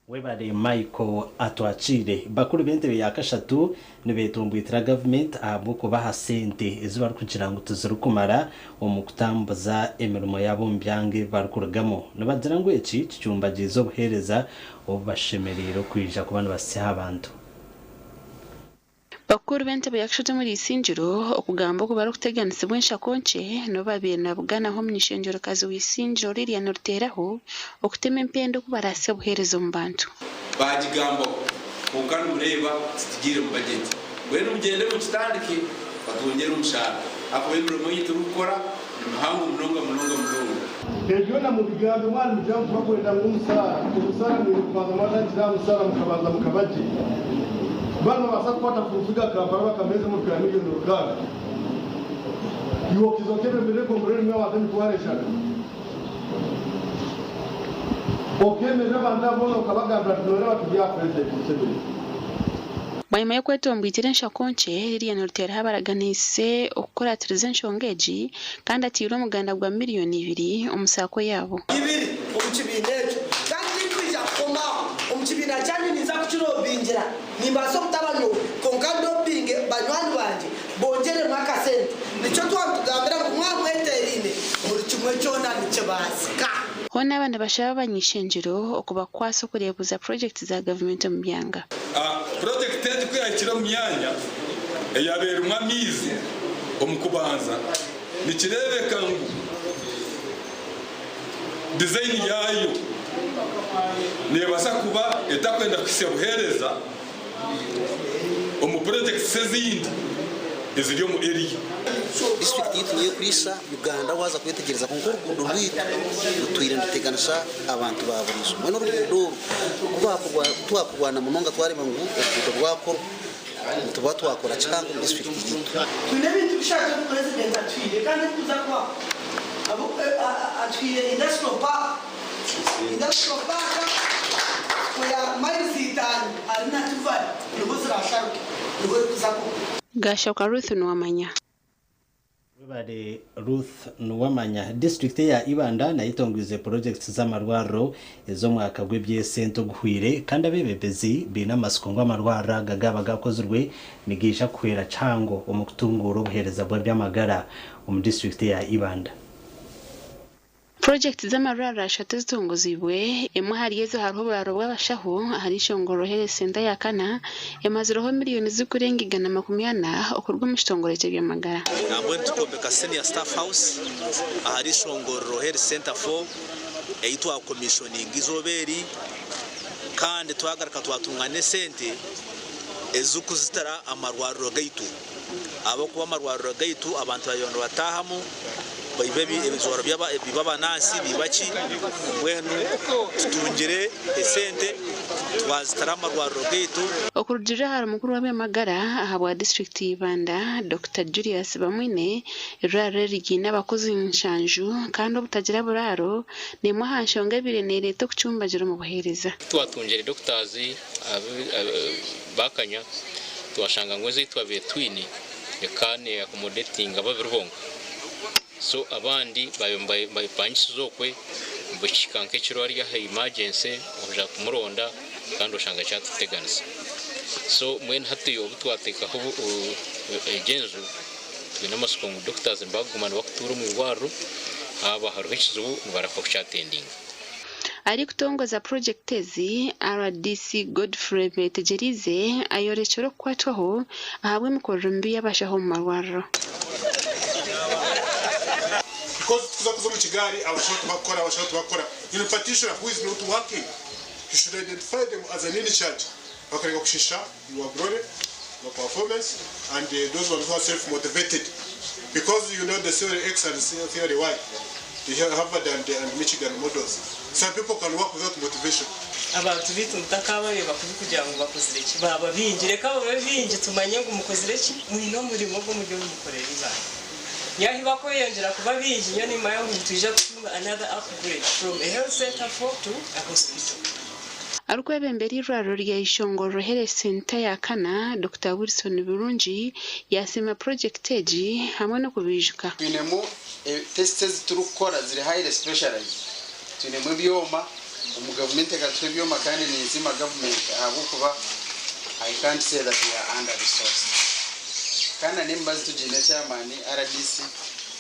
S3: Webare Michael Atwakiire. Bakuru b'entebe ya kashatu nibetomboitira gavumenti ahabw'okubaha sente ezi barikugira ngu tizirikumara omu kutambuza emirimo yaabo omu byanga ebi barikurugamu. Nibagira ngu eki kicumbagiize obuheereza obu bashemereire okwija kuba nibasya aha bantu.
S6: Bakuru b'entebe ya kashatu omuri Isingiro okugamba oku barikuteganisibwa enshako nkye n'obu babaire nibabuganaho omuny'ishengyero-kazi wa Isingiro Lilian Ruteraho okutema empenda oku baraasye obuheereza omu bantu.
S9: Baagigambaho, kwonka nimureeba titugiire mu bajeti. Mbwenu mugyende mukitandike batwongyere omushaara ahakuba emirimo ei turikukora ni mihango munonga munonga munonga.
S29: Ebyo byona mubigambe mwaba nimugira ngu tibakwenda ngu omusaara, omusaara mwine kubanza mwatandikira aha musaara mukabanza mukaba gye. Banu nibabaasa kukwata full figure Kampala bakamuheeza emotoka ya million rukaaga. Iwe okiza okeebembera egombolola erimu abantu 100,000. Okeemerera abantu abo boona okabagambira ati noreeba turi aha President Museveni.
S6: Bwanyima y'okwetomboitera enshako nkye, Lilian Ruteraho abaraganiise okukuratiriza enshonga egi kandi ateire omuganda gwa miriyoni ibiri omu saako yaabo.
S30: Ibiri omu kibiina ekyo. Kandi tindikwija kukoma aho. Omu kibiina kyanyu ninza kukirobingira. Nimbaasa obutaba nyowe, kwonka ndobinge banywani bangye bongyeremu akasente. Nikyo twaba nitugambira ngu mwaba mweteeraine, buri kimwe kyona nikibaasika.
S6: Hoona aba nibashaba abany'ishengyero okubakwasa okureebuza purogyekiti za gavumenti omu byanga.
S31: Purojekiti egi ku yahikire omu myanya eyabaire erimu amaizi omu kubanza, nikireebeka ngu dizayini yaayo neebaasa kuba etakwenda kuhitsya buheereza omu purojekiti ezindi eziri omu eriya.
S12: Disiturikiti yaitu niyo erikuriisa Uganda waaza kwetegyereza kwonka oruguudo rwaitu rutwire niruteganisa abantu ba buriijo. Mbwenu oruguudo oru ku twakurwana munonga twareeba ngu oruguudo rwakorwa nituba twakora kihango omu disiturikiti yaitu.
S30: Twine ebintu bishatu ebi Purezidenti atuhaire kandi ebirikuza kubaho. Atuhaire Industrial Park. Industrial Park eya miles itaano ahari Nakivale niho zirasharuke, niho erikuza kuba.
S6: Gashakwa Ruth Nuwamanya.
S3: Webare Ruth Nuwamanya. Disiturikiti eya Ibanda nayo etongwize purojekiti z'amarwariro ez'omwaka gw'eby'esente oguhweire kandi abeebembezi baine amatsiko ngu amarwariro aga gaaba gakozirwe nigaija kuhwera kihango omu kutunguura obuheereza bw'eby'amagara omu disiturikiti eya Ibanda.
S6: Purojekiti z'amarwariro ashatu ezitongoziibwe, emwe ahari ezo hariho oburaaro bw'abashaho ahari Ishongororo Health Centre eya kana emazireho miriyoni zirikurenga 140 okuruga omu kitongore ky'eby'amagara.
S14: Nambwenu tukombeka Senior Staff House ahari Ishongororo Health Centre 4 ei twakomishoninga eizooba eri kandi twagaruka twatunga n'esente ez'okuzitira amarwariro gaitu ahabw'okuba amarwariro gaitu abantu baabaire nibataahamu baiba ebijwaro by'abanansi baiba ki mbwenu tutungire esente twazitira amarwariro gaitu.
S6: Okurugiirira ahari mukuru w'eby'amagara ahabwa disiturikiti ya Ibanda, Dokita Julius Bamwine, eirwariro eri riine abakozi nshanju kandi obutagira buraaro n'emwe aha nshonga ebaire neereeta okucumbagira omu buheereza.
S15: Ku twatungire doctors bakanya, twashanga ngu ezi twabaire twine eka ne accommodatinga babiri bonka. So abandi babipangisize okwe bukihika nk'ekiro ari aha emergency oja kumuronda kandi oshanga kyatuteganisa. So mbwenu hati obu twateekaho egi enju twine amatsiko ngu doctors nibaguma nibakutuura omu irwariro haaba hariho ekizibu nibarahuka kukyatendinga.
S6: Arikutongoza purojekiti ezi, RDC Godfrey Betegyereize ayorekire okukwatwaho ahabw'emikorere mibi y'abashaho omu marwariro.
S16: Because tukuza kuza omu kigaari abashaho tibakukora, abashaho tibakukora. In particular who is not working, you should identify them as an in charge. Bakareka kushisha your glory, your performance and those ones who are self motivated because you know the theory X and theory Y, the Harvard and, and Michigan models. Some people can work without motivation.
S1: Abantu baitu mutakabareeba kubi kugira ngu bakozire ki? Baaba baingi, reka babe baingi tumanye ngu mukozire ki? Mwine omurimo ogu muri omu mukorera ibanga. Nyowe ahi bakweyongyera kuba baingi, nyowe nimanya ngu nitwija kutunga another upgrade from a health centre for to a hospital.
S6: Arikwebembera eirwariro rya Ishongororo Health Centre ya kana, Dokita Wilson Birungi yasiima purojekiti egi hamwe n'okubiijuka.
S2: Twinemu tests ezi turikukora ziri highly specialized. Twinemu ebyoma, omu gavumenti ekatuha ebyoma kandi ninsiima gavumenti ahabw'okuba I can't say that we are under resourced. Kandi na n'emibazi tugiine chairman RDC,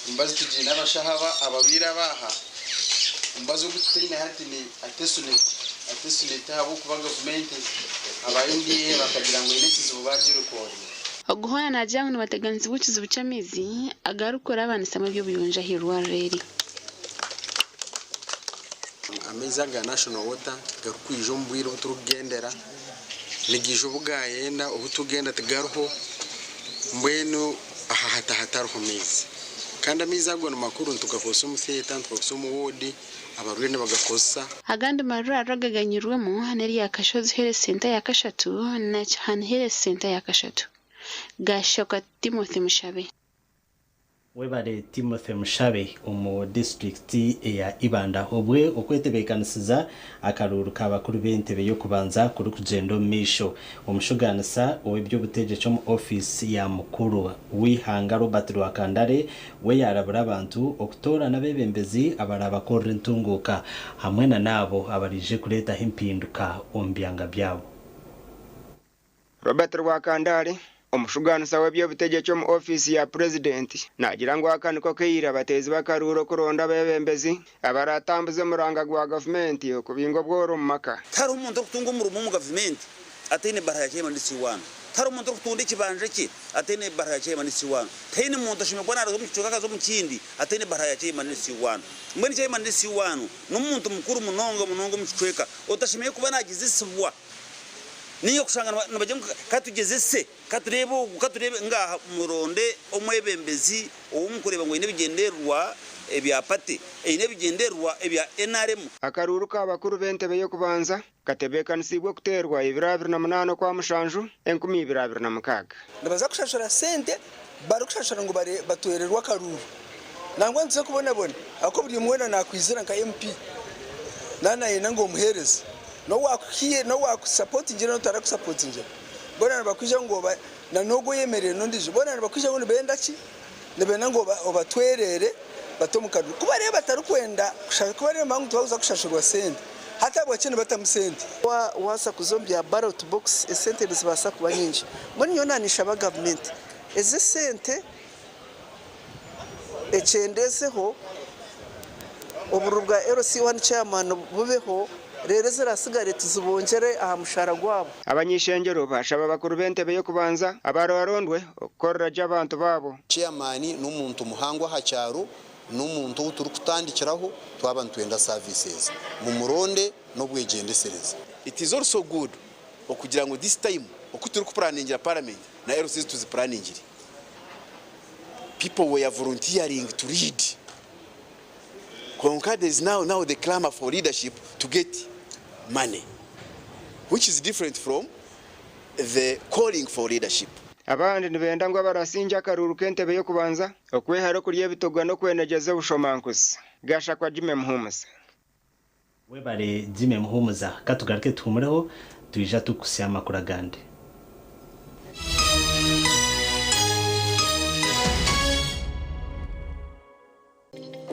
S2: emibazi tugiine abashaho aba abarwaire aba aha, omubazi ogu tutaine hati ni artesunate, artesunate ahabw'okuba gavumenti aba NDA bakagira ngu eine ekizibu bagirecallinga.
S6: Ogu hoona naagira ngu nibateganisibwa ekizibu ky'amaizi agarikuraabanisamu eby'obuyonjo aha irwariro eri.
S2: Amaizi aga National Water garikwija omu bwire obu turikugendera, nigaija obu gayenda, obu turikugenda tigariho, mbwenu aha hati hatariho maizi. Kandi amaizi ago ni makuru nitugakozesa omu theatre, nitugakozesa omu ward, abarwaire nibagakozesa.
S6: Agandi marwariro agaganyirwemu n'erya Kashozi Health Centre ya kashatu na Kihani Health Centre ya kashatu. Gashoka Timothy Mushabe.
S3: Webare Timothy Mushabe. Omu disitulikiti eya Ibanda, obwe okwetebeekanisiza akaruuru ka bakuru b'entebe y'okubanza kurikugyenda omu maisho, omushugaanisa ow'eby'obutegyeki omu ofiisi ya mukuru w'eihanga Robert Rwakandare we yaarabura abantu okutoorana abeebembezi abarabakorera entunguuka hamwe na n'abo abaraije kureetaho empinduka omu byanga byabo.
S22: Robert Rwakandare, omushugaanisa w'eby'obutegyeki omu ofiisi ya Purezidenti, naagira ngu aka niko kaire abateezi b'akaruuru okuronda abeebembezi abaratambuze omuranga gwa gavumenti okubinga obworo omu maka.
S4: Tihariho omuntu orikutunga omurimo omu gavumenti ataine baruha ya chairman C1. Tihariho omuntu orikutunda ekibanja kye ataine baruha ya chairman C1. Tihaine muntu ashemereire kuba naaruga omu kicweka akaza omu kindi ataine baruha ya chairman C1. Mbwenu chairman C1 n'omuntu mukuru munonga munonga omu kicweka otashemereire kuba naagyezesibwa Nainga kushanga nibagira ngu ka tugyezese, ka tureebe ogu, ka tureebe. Ngaaha, muronde omwebembezi ou murikureeba ngu aine ebigyendererwa ebya pate, aine ebigyendererwa ebya nrm.
S22: Akaruuru ka bakuru b'entebe y'okubanza katebeekanisiibwe kuteerwa ebiro 28 Okwamushanju, 2026.
S20: Nibaza kushashura sente barikushashura ngu batwererwe akaruuru. Nangwa nituza kubonabona ahakuba buri omwe weena nakwizira nka MP naaba nayenda ngu omuheereze. N'owakusapotingira n'otarakusapotingira boona nibakwija ngu na n'ogwo oyemereire n'ondiijo boona nibakwija ngu nibenda ki? Nibenda ngu obatwerere bate omu karuuru. Ku barebe batarikwenda ku barebe ngu tibarikuza kushashurwa sente hati ahabwaki nibatamu sente?
S30: Waaza kuza omu bya ballot box esente nizibaasa kuba nyingi. Mbwenu nyowe naanishaba gavumenti ezi esente ekyendeezeho, obururu bwa LC1 chairman bubeho reero ezirasigare tuzibongyere aha mushaara gwabo.
S22: Abany'eishengyero baashaba abakuru b'entebe y'okubanza abararondwe okukorera gye abantu baabo.
S7: Chairman n'omuntu muhango aha kyaro, n'omuntu ou turikutandikiraho twaba nitwenda services. Mumuronde n'obwegyendesereza.
S9: It is also good okugira ngu this time oku turikupuraningira parliament na LCs tuzipuraningire. People were volunteering to lead kwonka there is now now the clamour for leadership to get money which is different from the calling for leadership.
S22: Abandi nibenda ngu abarasingye akaruuru k'entebe y'okubanza okwehara okurya ebitogwa n'okwenegyeza obushomankuzi. Gashakwa Jimmy Muhumuza.
S3: Webare Jimmy Muhumuza. Katugaruke tuhumureho twija tukuhitsya amakuru agandi.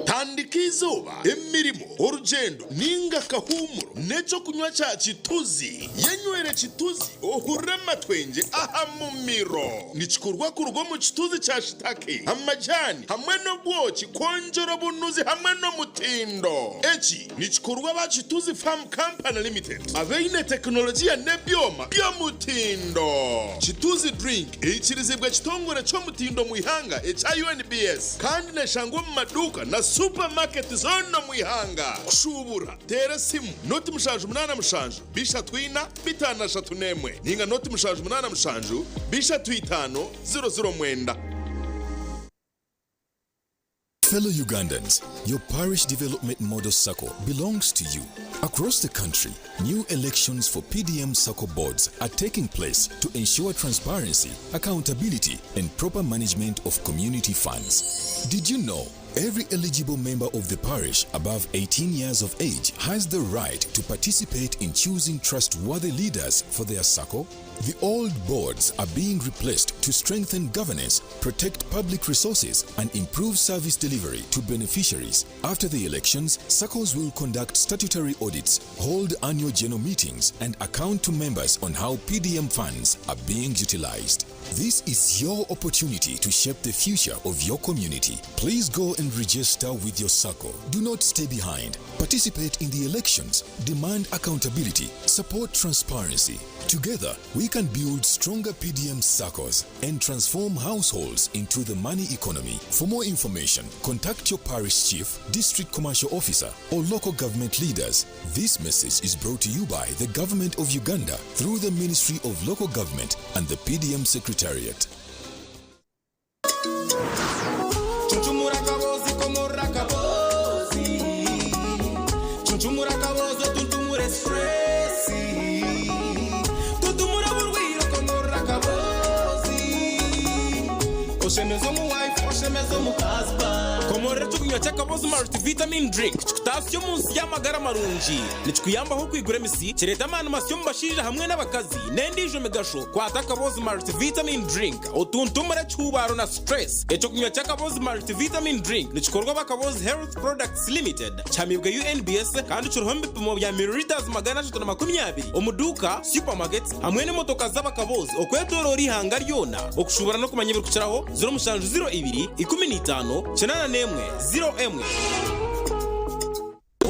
S13: Tandika eizooba, emirimo, orugyendo nainga akahuumuro n'eky'okunywa kya Kituzi. Yenywere Kituzi ohurire amatwengye aha mumiro. Nikikorwa kuruga omu kituzi kya shitake, amajaani hamwe n'obwoki kwongyera obunuzi hamwe n'omutindo. Eki nikikorwa aba Kituzi Farm Company Limited abaine tekinologiya n'ebyoma by'omutindo. Kituzi Drink eikirizibwa ekitongore ky'omutindo omu ihanga ekya UNBS kandi neshangwa omu maduuka na supermarket. supamaketi zoona omu ihanga. Kushuubura, teera esimu 078 34 531 ninga 078 35 009.
S10: Fellow Ugandans, your parish development model circle belongs to you. Across the country, new elections for PDM circle boards are taking place to ensure transparency, accountability, and proper management of community funds. Did you know every eligible member of the parish above 18 years of age has the right to participate in choosing trustworthy leaders for their circle? The old boards are being replaced to strengthen governance, protect public resources, and improve service delivery to beneficiaries. After the elections, circles will conduct statutory audits, hold annual general meetings, and account to members on how PDM funds are being utilized. This is your opportunity to shape the future of your community. Please go and register with your circle. Do not stay behind. Participate in the elections, demand accountability, support transparency. Together, we can build stronger PDM circles and transform households into the money economy. For more information, contact your parish chief, district commercial officer, or local government leaders. This message is brought to you by the Government of Uganda through the Ministry of Local Government and the PDM Secretariat.
S11: Chunchumura kabozi komora kabozi Chunchumura kabozi tuntumure stressi Tuntumura burwiro komora kabozi Oshemeza omu wife oshemeza omu husband
S17: Komorera ekyokunywa ky'akabozi multivitamin drink kikutaasya omu nsi y'amagara marungi. Nikikuyambaho okwigura emisi, kireeta amaani masya omu bashaija hamwe n'abakazi n'endiijo migasho. Kwata akabozi multivitamin drink otuntumure ekihuubaaro na stress. Ekyokunywa ky'akabozi multivitamin drink nikikorwa aba Kabozi Health Products Limited, kihamiibwe UNBS kandi kiriho omu bipimo bya millilitres 320 omu duuka, supermarkets hamwe n'emotoka z'abakabozi okwetoroora eihanga ryona. Okushuubura n'okumanya ebirikukiraho, 0702 15 81 01.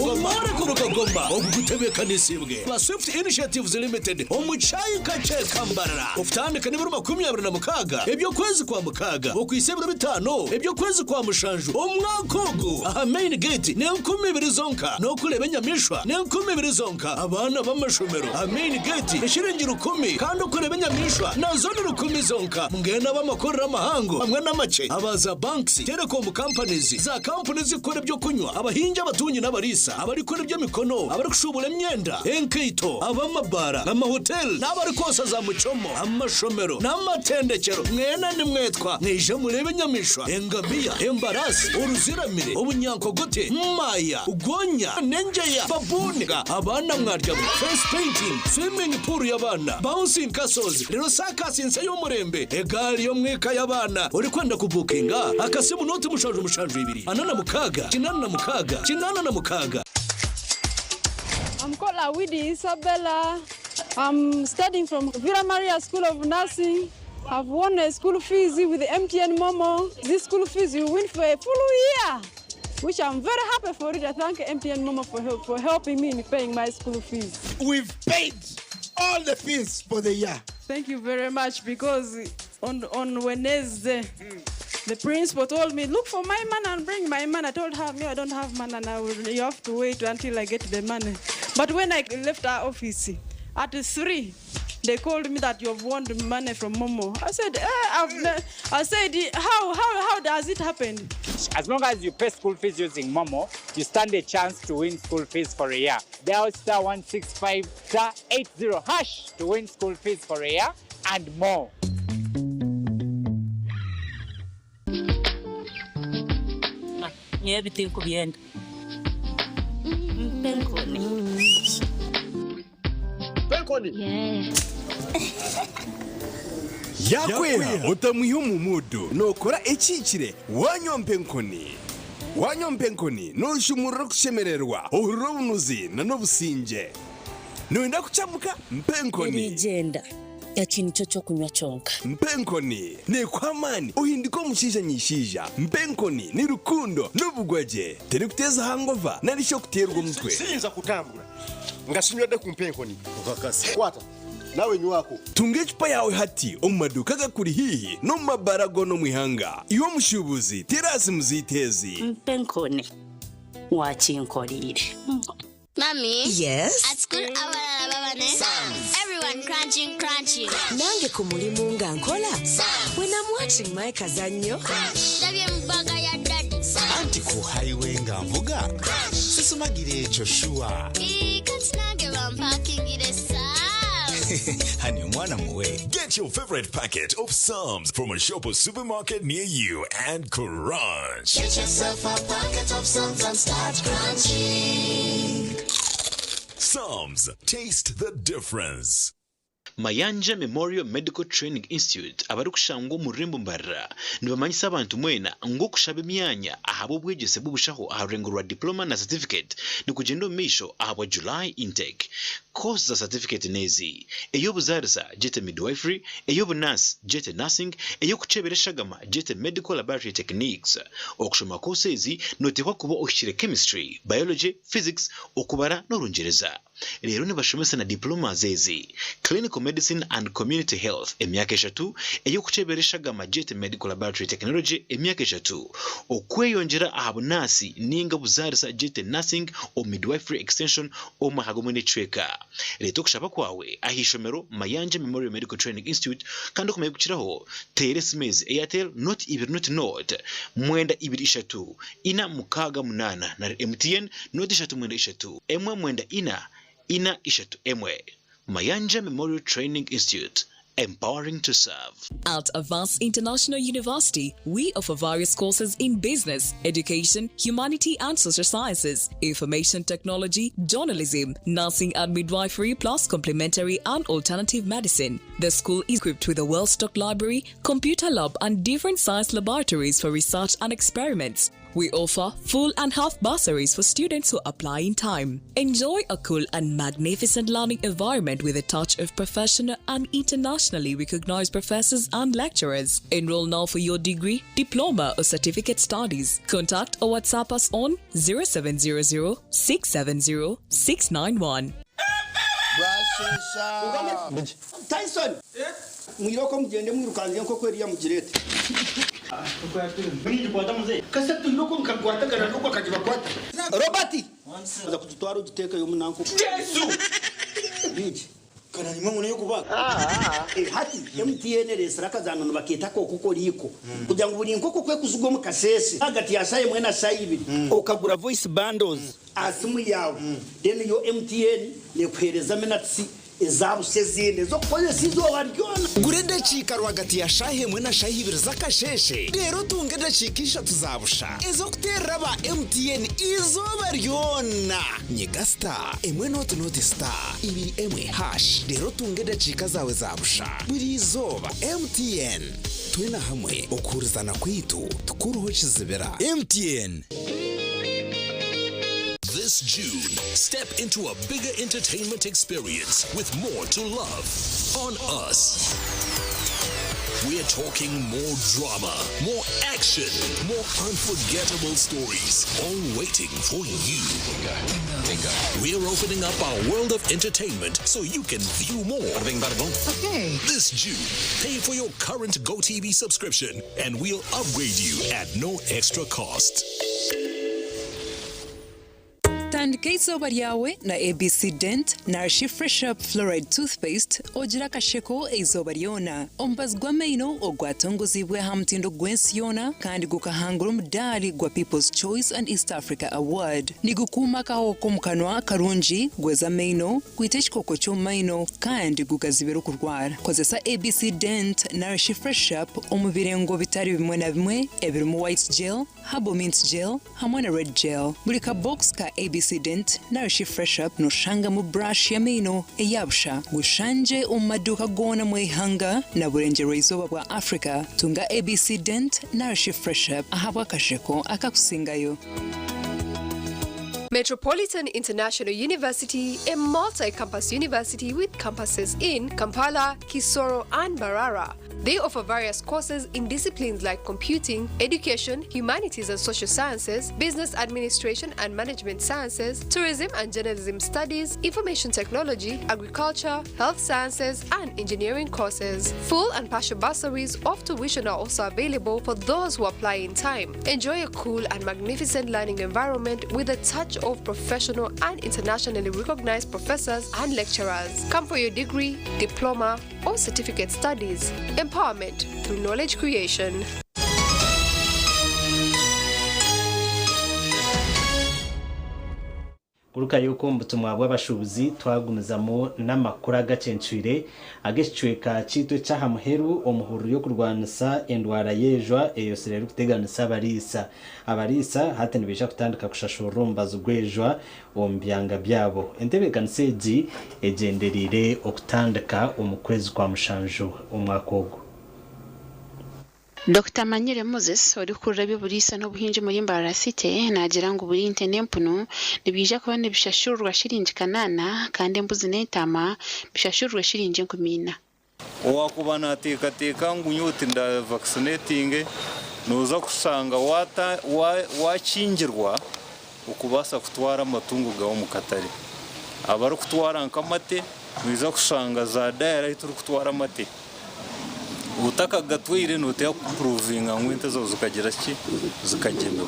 S18: Omworeko Rukagoma ogu gutebeekanisiibwe ba Swift Initiatives Limited omu kyayika kye Kambarara okutandika n'ebiro 26 eby'okwezi kwa mukaaga okuhitsya ebiro bitaano eby'okwezi kwa mushanju omwaka ogu aha main gate n'enkumi ibiri zonka n'okureeba enyamaishwa n'enkumi ibiri zonka abaana b'amashomero aha main gate eshiringi rukumi kandi okureeba enyamaishwa nazo ni rukumi zonka mbwenu ab'amakorero amahango hamwe n'amakye aba za banks telecom companies za kampuni ezirikukora eby'okunywa abahingi abatungi n'abariisa abarikukora eby'emikono abarikushuubura emyenda enkaito ab'amabaara amahoteli n'abarikwosa za muchomo amashomero n'amatendekyero mwena nimwetwa mwije mureebe enyamaishwa engamiya embaraasi oruziramire obunyankogote maaya gonya n'engyeya baboon abaana mwaryamu face painting swimming pool y'abaana bouncing castles reero saakasi nsya y'omurembe egaari y'omwika y'abaana Orikwenda kubukinga akasimu nooti 772 46 86 86.
S19: I'm called Awidi Isabella. I'm studying from Villa Maria School of Nursing. I've won a school fees with MTN Momo. This school fees you win for a full year, which I'm very happy for it. I thank MTN Momo for, help, for helping me in paying my school fees.
S21: We've paid all the fees for the year.
S19: Thank you very much because on, on Wednesday, the principal told me, look for my money and bring my money. I told her, me, I don't have money and I will, you have to wait until I get the money. But when I left our office at 3, they called me that you have won the money from Momo. I said, eh, I've ne-. I said, how, how, how does it happen?
S23: As long as you pay school fees using Momo, you stand a chance to win school fees for a year. Dial star 165 star 80 hash to win school fees for a year and more.
S24: Nyowe ebi tinkubyenda. Mpa enkoni.
S26: Mpa enkoni.
S27: Yaakweha otamwiha omu muudu. Nookora ekihikire waanywa mpa enkoni. Waanywa mpa enkoni nooshumurura okushemererwa, ohurira obunuzi n'obusingye. Nooyenda kukyamuka? Mpa enkoni.
S24: Erigyenda. Eki nikyo ky'okunywa kyonka.
S27: Mpa enkoni neekuha amaani ohinduke omushaija nyishaija. Mpa enkoni ni rukundo n'obugwagye. Terikuteeza hangova nari shi okuteerwa omutwe.
S16: Siyinza kutambura nga sinywedde ku mpa enkoni. Kwata nawe nywako.
S27: Tunga ecupa yaawe hati omu maduuka agakuri haihi n'omu mabaara goona omu ihanga. Iwe omushuubuzi, teera aha simu zaitu ezi.
S24: Mpa enkoni. Wakinkoreire.
S1: Mommy?
S5: Yes?
S1: At school, abalala baba ne Everyone crunching, crunching.
S5: Nange ku mulimu nga nkola. When I'm watching my kazannyo.
S1: Ndabye mu bbaga ya daddy.
S27: Anti ku highway nga nvuga sisumagira ekyo shuwa.
S1: Ii, Kati nange bampakingire Sam's.
S27: Hani omwana muwe.
S10: Get your favorite packet of Psalms from a shop or supermarket near you and crunch.
S8: Get yourself a packet of Psalms and start crunching.
S10: Psalms, taste the difference.
S12: Mayanja Memorial Medical Training Institute abarikushangwa omu rurembo Mbarara nibamanyisa abantu mwena ngu okushaba emyanya ahabw'obwegyese bw'obushaho aha rurengo rwa diploma na certificate nikugyenda omu maisho ahabwa July intake. Course za certificate n'ezi: ey'obuzaarisa gyete midwifery, ey'obunaasi gyete nursing, ey'okukyebera eshagama gyete medical laboratory techniques. Okushoma course ezi nooteekwa kuba ohikire chemistry, biology, physics, okubara n'orungyereza. Reero nibashomesa na diplomas ezi: Clinical Medicine and Community Health emyaka eshatu, ey'okukyebera eshagama gyete Medical Laboratory Technology emyaka eshatu, okweyongyera aha bunaasi ninga obuzaarisa gyete Nursing or Midwifery Extension omu maka gomwe n'ekicweka. Reeta okushaba kwawe aha ishomero Mayanja Memorial Medical Training Institute kandi okumanya ebirikukiraho teera esimu ezi, Airtel noti ibiri noti noti 9 2 3 4 6 8 nari MTN noti 3 9 3 1 9 4 4 3 1. Mayanja Memorial Training Institute, empowering to serve.
S14: At Avance International University, we offer various courses in business, education, humanity and social sciences, information technology, journalism, nursing and midwifery, plus complementary and alternative medicine. The school is equipped with a well-stocked library, computer lab, and different science laboratories for research and experiments. We offer full and half bursaries for students who apply in time. Enjoy a cool and magnificent learning environment with a touch of professional and internationally recognized professors and lecturers. Enroll now for your degree, diploma, or certificate studies. Contact or WhatsApp us on 0700 670 691.
S15: Tyson mwiroko mugende mwirukanze nkoko eriya mugirete kase tuyiroko nkakwatagana nuko akagibakwata Robert aza kugitwara ugitekayo munanko Yesu biki
S25: kananyuma ngo niyo kubaga
S15: hati MTN resera akazanano bakita koko koriko kugira ngo buri nkoko kwe kuzugwa mu kasese hagati ya sayi mwena sayi ibiri ukagura voice bundles asimu yawe then yo MTN nekuhereza minutes ezabuse ezindi zokukozesa izooba ryona
S27: Gura edakiika rwagati ya shaaha emwe na shaaha ibiri z'akasheshe reero otunge edakiika ishatu za busha ez'okuteerera aba MTN izooba ryona. Nyiga star emwe noti noti star ibiri emwe hash reero otunge edakiika zaawe za busha buri izooba. MTN twena hamwe okuhurizana kwaitu tukuruho kizibira. MTN.
S18: This June, step into a bigger entertainment experience with more to love on us. We're talking more drama, more action, more unforgettable stories, all waiting for you. We're opening up our world of entertainment so you can view more.
S26: Okay.
S18: This June, pay for your current GoTV subscription and we'll upgrade you at no extra cost.
S28: Tandika izooba ryawe na ABC Dent Nourish Fresh Up Fluoride Toothpaste ogira akasheko eizooba ryona. Omubazi gw'amaino ogwatongozibwe aha mutindo gw'ensi yoona kandi gukahangura omudaari gwa People's Choice and East Africa Award. Nigukuuma akahoho k'omu kanwa karungi, gweza amaino, gwita ekikooko ky'omu maino kandi gugazibira okurwara. Kozesa ABC Dent Nourish Fresh Up omu birengo bitari bimwe na bimwe ebirimu White Gel, Herbal Mint Gel hamwe na Red Gel. Buri kabokisi ka ABC Dent Nourish Fresh Up noshangamu brush y'amaino eyabusha. Gushanje omu maduuka goona mu ihanga na burengyerwa-izooba bwa Africa. Tunga ABC Dent Nourish Fresh Up ahabw'akasheko akakusingayo.
S2: Metropolitan International University, a multi-campus university with campuses in Kampala, Kisoro, and Mbarara. They offer various courses in disciplines like computing, education, humanities and social sciences, business administration and management sciences, tourism and journalism studies, information technology, agriculture, health sciences, and engineering courses. Full and partial bursaries of tuition are also available for those who apply in time. Enjoy a cool and magnificent learning environment with a touch of professional and internationally recognized professors and lecturers. Come for your degree, diploma, or certificate studies. Empowerment through knowledge creation.
S3: Kurukayo okwo omu butumwa bw'abashuubuzi twagumizamu n'amakuru agacencwire ag'ekicweka kyaitu eky'aha muheru omuhururu y'okurwanisa endwara y'ejwa eyosire erikuteganisa abariisa. Abariisa hati nibaija kutandika kushashurira omubazi gw'ejwa omu byanga byabo. Entebeekanisa egi egyendereire okutandika omu kwezi kwa mushanju omwaka ogu.
S4: Dokita Manyire Moses orikukurira eby'oburiisa n'obuhingi omuri Mbarara City naagira ngu buri nte n'empunu nibiija kuba nibishashurwa shiringi kanaana kandi embuzi n'entaama bishashurwe shiringi 4,000.
S6: Owaakuba naateekateeka ngu nyowe tindavakisinettinge, nooza kushanga waakingirwa okubaasa kutwara amatungo gaawe omu katare. Abarikutwara nk'amate, noija kushanga za dayari ahu turikutwara amate. Otakagatwaire nooteekwa kupuruvinga ngu ente zaawe zikagira ki? Zikagyemibwa.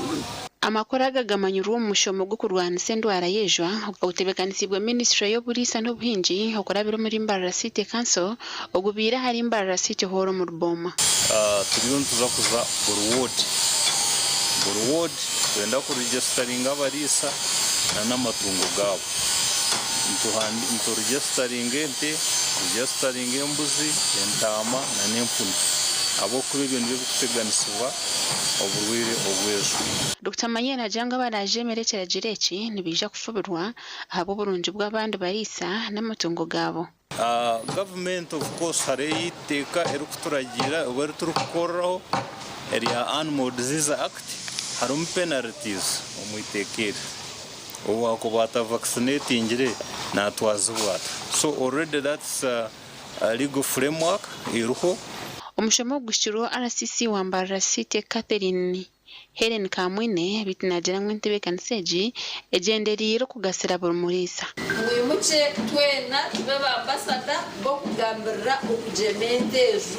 S4: Amakuru aga gamanyirwe omu mushomo gw'okurwanisa endwara y'ejwa ogutebeekanisiibwe minisiture y'oburiisa n'obuhingi okurabira omuri Mbarara City Council ogubaire ahari Mbarara City Hall omuri Booma.
S6: Turiyo nituza kuza buri ward, buri ward nitwenda kuregisitaringa abariisa na n'amatungo gaabo. Nituregisitaringa ente, turegisitaringa embuzi, entaama na n'empunu ahabw'okuba ebyo nibyo birikuteganisibwa oburwaire obw'ejo.
S4: Dokita Manyire naagira ngu abaraajemere ekiragiro eki nibaija kufubirwa ahabw'oburungi bw'abandi bariisa n'amatungo gaabo.
S6: Gavumenti of course hariho eiteeka erikuturagiira oba eri turikukoreraho erya Animal Disease Act harimu penalties omu iteeka eri. Owaakuba atavakisinettingire naatwazibwa ata? So already that's a legal framework eriho.
S4: Omushomo ogu guhikirweho RCC wa Mbarara City Catherine Hellen Kamwine beitu naagira ngu entebeekanisa egi egyendereire okugasira buri muriisa.
S7: Mwimukye twena tube ba ambasada b'okugambirira okugyema ente ezo.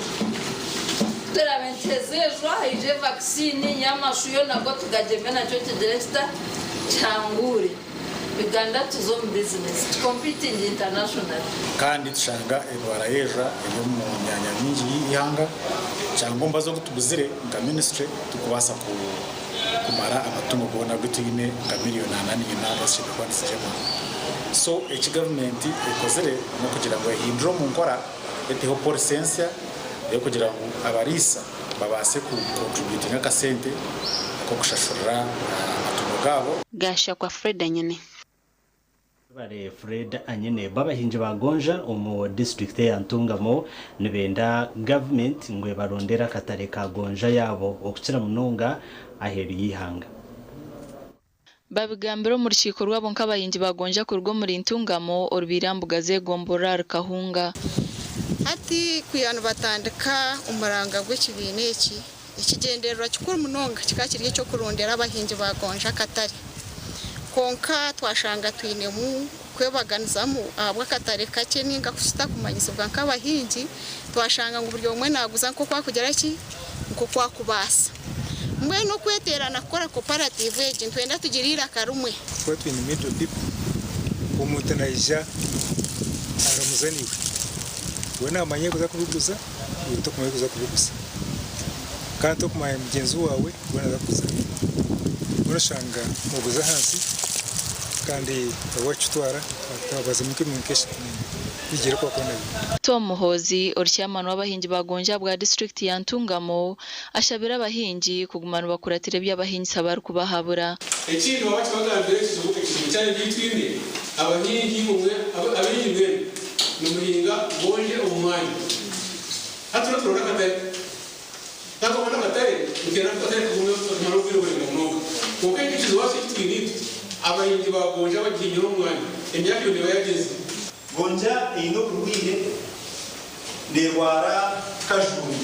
S7: Ku turaabe nituheza ejo haije vaccine y'amashu yo nago tugagyeme nakyo kigire kita? Kihanguure. Uganda tuze omu business tu competing internationally.
S9: Kandi tushanga endwara y'ejwa eri omu myanya mingi y'eihanga kyangwa omubazi ogu tuguzire nka minisiture tikubaasa kumara amatungo goona agu twine nka miriyoni 44 ezishemereire kuba nizigyemwa. So eki gavumenti ekozire n'okugira ngu ehindure omu nkora eteho policy ensya ey'okugira ngu abariisa babaase ku contributinga akasente ak'okushashurira amatungo gaabo.
S4: Gashakwa Fred Anyine.
S3: Webare Fred Anyine. Bo abahingi ba gonja omu disiturikiti eya Ntungamo nibenda gavumenti ngu ebarondere akatare ka gonja yaabo okukira munonga aheeru y'eihanga.
S20: Babigambire omu rukiiko rwabo nk'abahingi ba gonja kuruga omuri Ntungamo orubaire aha mbuga z'egomborora ahari Kahunga.
S25: Hati kwiha nibatandika omuranga gw'ekibiina eki, ekigyendererwa kikuru munonga kikaba kiri eky'okurondera abahingi ba gonja akatare. Kwonka twashanga twinemu kwebaganizamu ahabw'akatare kakye ninga kutakumanyisibwa nk'abahingi, twashanga ngu buri omwe naaguza nk'oku arikugira ki? Nk'oku arikubaasa. Mbwenu okweteerana kukora koparative egi nitwenda tugire eiraka rimwe.
S26: Twaba twine middle people, omuntu naija aramuza naiwe. We naamanya ahu arikuza kubiguza, iwe tokumanya ahu orikuza kubiguza. Kandi tokumanya mugyenzi waawe we naaza kuguza nka. Mbwenu oshanga oguza ahansi kandi owakitwara abazamu nk'emyaka eshatu n'ena bigyere oku barikuba nabyo.
S20: Tom Muhoozi, ori chairman w'abahingi ba gonja ahabwa disiturikiti ya Ntungamo ashabire abahingi kuguma nibakuratira ebi abahingisa barikubahabura.
S29: Ekindi waaba kibagambira ekizibu ekizibu kyanyu eki twine abahingi imwe abaingi mbwenu nimuhinga gonje omu mwanya hati turiyo turonda akatare twakabona akatare nitwenda ngu akatare kagume kumara obwire buraingwa munonga kwonka ekyo ekizibu eki twine itwe. Abahingi ba gonja bagihingire omu mwanya emyaka ebiri neeba yagyezire.
S11: Gonja eine oburwaire nerwara kajunde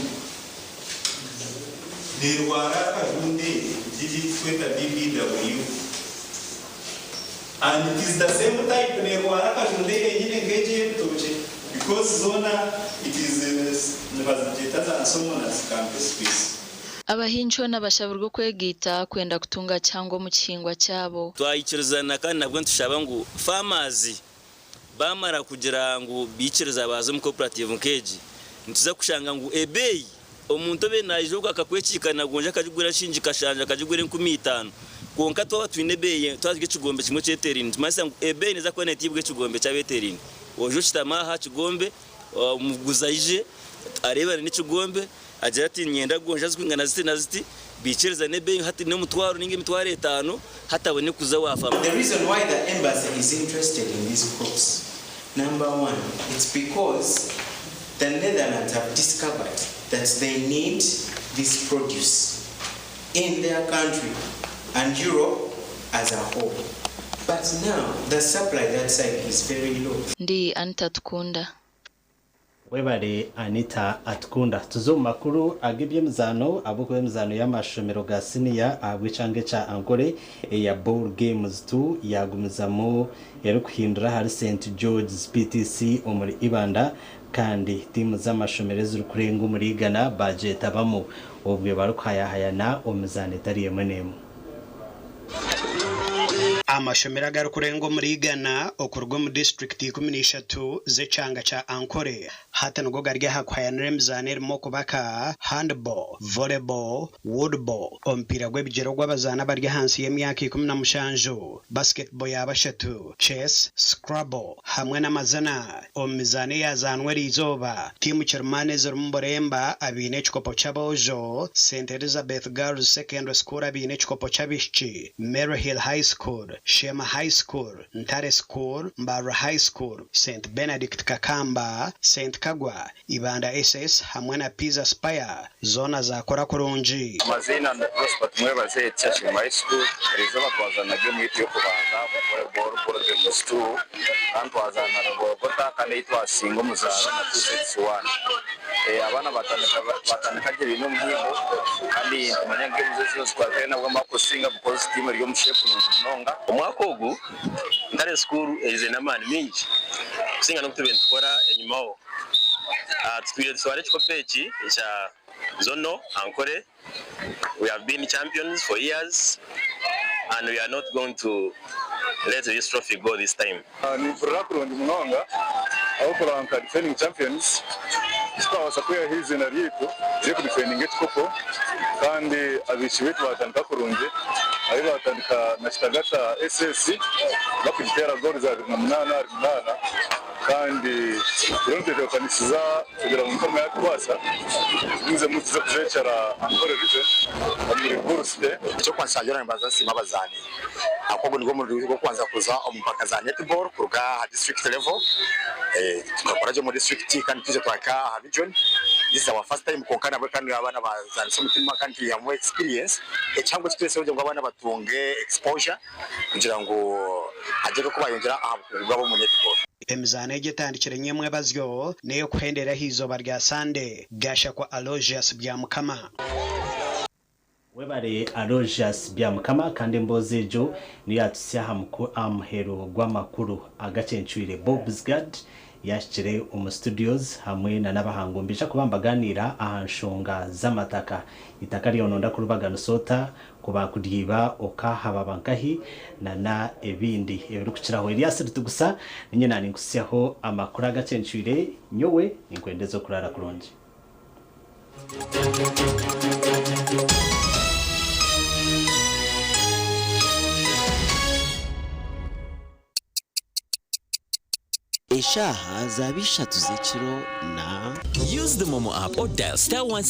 S11: nerwara kajunde egi tukweta BBW and it is the same type nerwara kajunde yenyine nk'egi ey'ebitookye because zoona it is nibazigyeta za Ansomonas campestris.
S20: Abahingi hoona bashabirwe okwegaita kwenda kutunga kihango omu kihingwa kyabo.
S13: Twayikirizana kandi nabwo nitushaba ngu farmers bamara kugira ngu baikiriza baaza omu cooperative nk'egi, nituza kushanga ngu ebeeyi omuntu obaire naija ogu akakwekiikana gonja akagigura shingi kashanju akagigura 5000 kwonka twaba twine ebeeyi twaba turi ekigombe kimwe ekyeteeraine nikimanyisa ngu ebeeyi neeza kuba neetiibwa ekigombe ky'abeeteeraine. Oije oshutame aha kigombe omuguzi aije areebane n'ekigombe Agira ati, Niinyenda gonja zirikwingana ziti na ziti, baikirizane ebeeyi hati n'omutwaro nainga emitwaro etaano, hati abone kuza waafa.
S16: The reason why the embassy is interested in these crops, number one, it's because the Netherlands have discovered that they need this produce in their country and Europe as a whole. But now the supply that side is very low.
S20: Ndi Anita Tukunda.
S3: Webare Anita Atukunda. Tuze omu makuru ag'eby'emizaano ahabw'okuba emizaano y'amashomero ga siniya ahabw'ekyanga ekya Ankole eya Bowl Games 2 yaagumizamu erikuhindura ahari St George's PTC omuri Ibanda kandi tiimu z'amashomero ezirikurenga omuri igana baagyetabamu obwe barikuhayahayana omu mizaano etari emwe n'emwe.
S17: Amashomero agarikurenga omuri igana okuruga omu disiturikiti 13 z'ekyanga kya Ankole hati nigo gari aha kuhayanira emizaano erimu okubaka, handball, volleyball, woodball, omupiira gw'ebigyere ogw'abazaani abari ahansi y'emyaka 17, basketball ya bashatu, chess, scrabble hamwe n'amazina. Omu mizaano eyazaanwa eriizooba, tiimu Kirimani ezirimu Buremba abaine ekikopo ky'aboojo, Saint Elizabeth Girls Secondary School abaine ekikopo ky'abaishiki, Maryhill High School, Sheema High School, Ntare School, Mbarara High School, Saint Benedict Kakamba, Saint Kagwa, Ibanda SS hamwe na Pizza Spire zoona zaakora kurungi.
S19: Amaziina ni Prosper Tumwebaze, Churchill High School. Eriizooba twazaana game yaitu y'okubanza omu volleyball Bowl Games 2 kandi twazaana na Golgotha kandi ei twasinga omuzaano na 2 sets 1. Abaana batandika batandika gye baine omuhimbo kandi nitumanya ngu games ezi nizikwata nabwo kusinga because tiimu eri omu shape nungi munonga.
S21: Omwaka ogu Ntare School eize n'amaani maingi kusinga n'oku tubaire nitukora enyimaho. Tutwire nitutwara ekikopo eki ekya Zonal Ankole. We have been champions for years and we are not going to let this trophy go this time.
S22: Nimpurira kurungi munonga ahabw'okureeba nka defending champions titwabaasa kwihaho eiziina ryaitu ery'okudifendinga ekikopo kandi abaishiki baitu baatandika kurungi ahi baatandika na Kitagata SS bakugiteera goolo za 28 ahari munaana kandi turiyo nitwetebeekanisiza kugira ngu Mukama yaatukwasa tugumizemu tuze kujwekyera Ankole Region omuri Gulu City.
S23: Eky'okubanza kyange nimbanza nsiima abazaani ahabw'okuba ogu nigwo murundi gw'okubanza kuza omu mpaka za netball kuruga aha district level. Tukakora gye omu district kandi twija twahika aha region. This is our first time kwonka nabwe kandi abaana bazaanisa omutima kandi twihamu experience. Ekihango eki twetsire kugira ngu abaana batunge exposure kugira ngu hagire oku bayongyera aha bukugu bwabo omu netball.
S17: Emizaano egi etandikire nyomwebazyo n'ey'okuhendera aha izooba rya Sande, Gashakwa Aloysius Byamukama.
S3: Webare Aloysius Byamukama kandi emboozi egyo niyo yatutsya aha muheru gw'amakuru agacencwire. Bob's Guard yahikire omu studios hamwe na n'abahangu nibaija kuba nibaganiira aha nshonga z'amataka. Eitaka ryawe noyenda kuribaganisa ota, ku baakuryiba okahababa nkahi na na ebindi ebirikukiraho. Elias Rutigusa niinye naaninkuhitsyaho amakuru agacencwire nyowe ninkwendeza okuraara kurungi.
S24: Eshaaha zaaba ishatu z'ekiro na.
S30: Use the Momo app or dial star 1.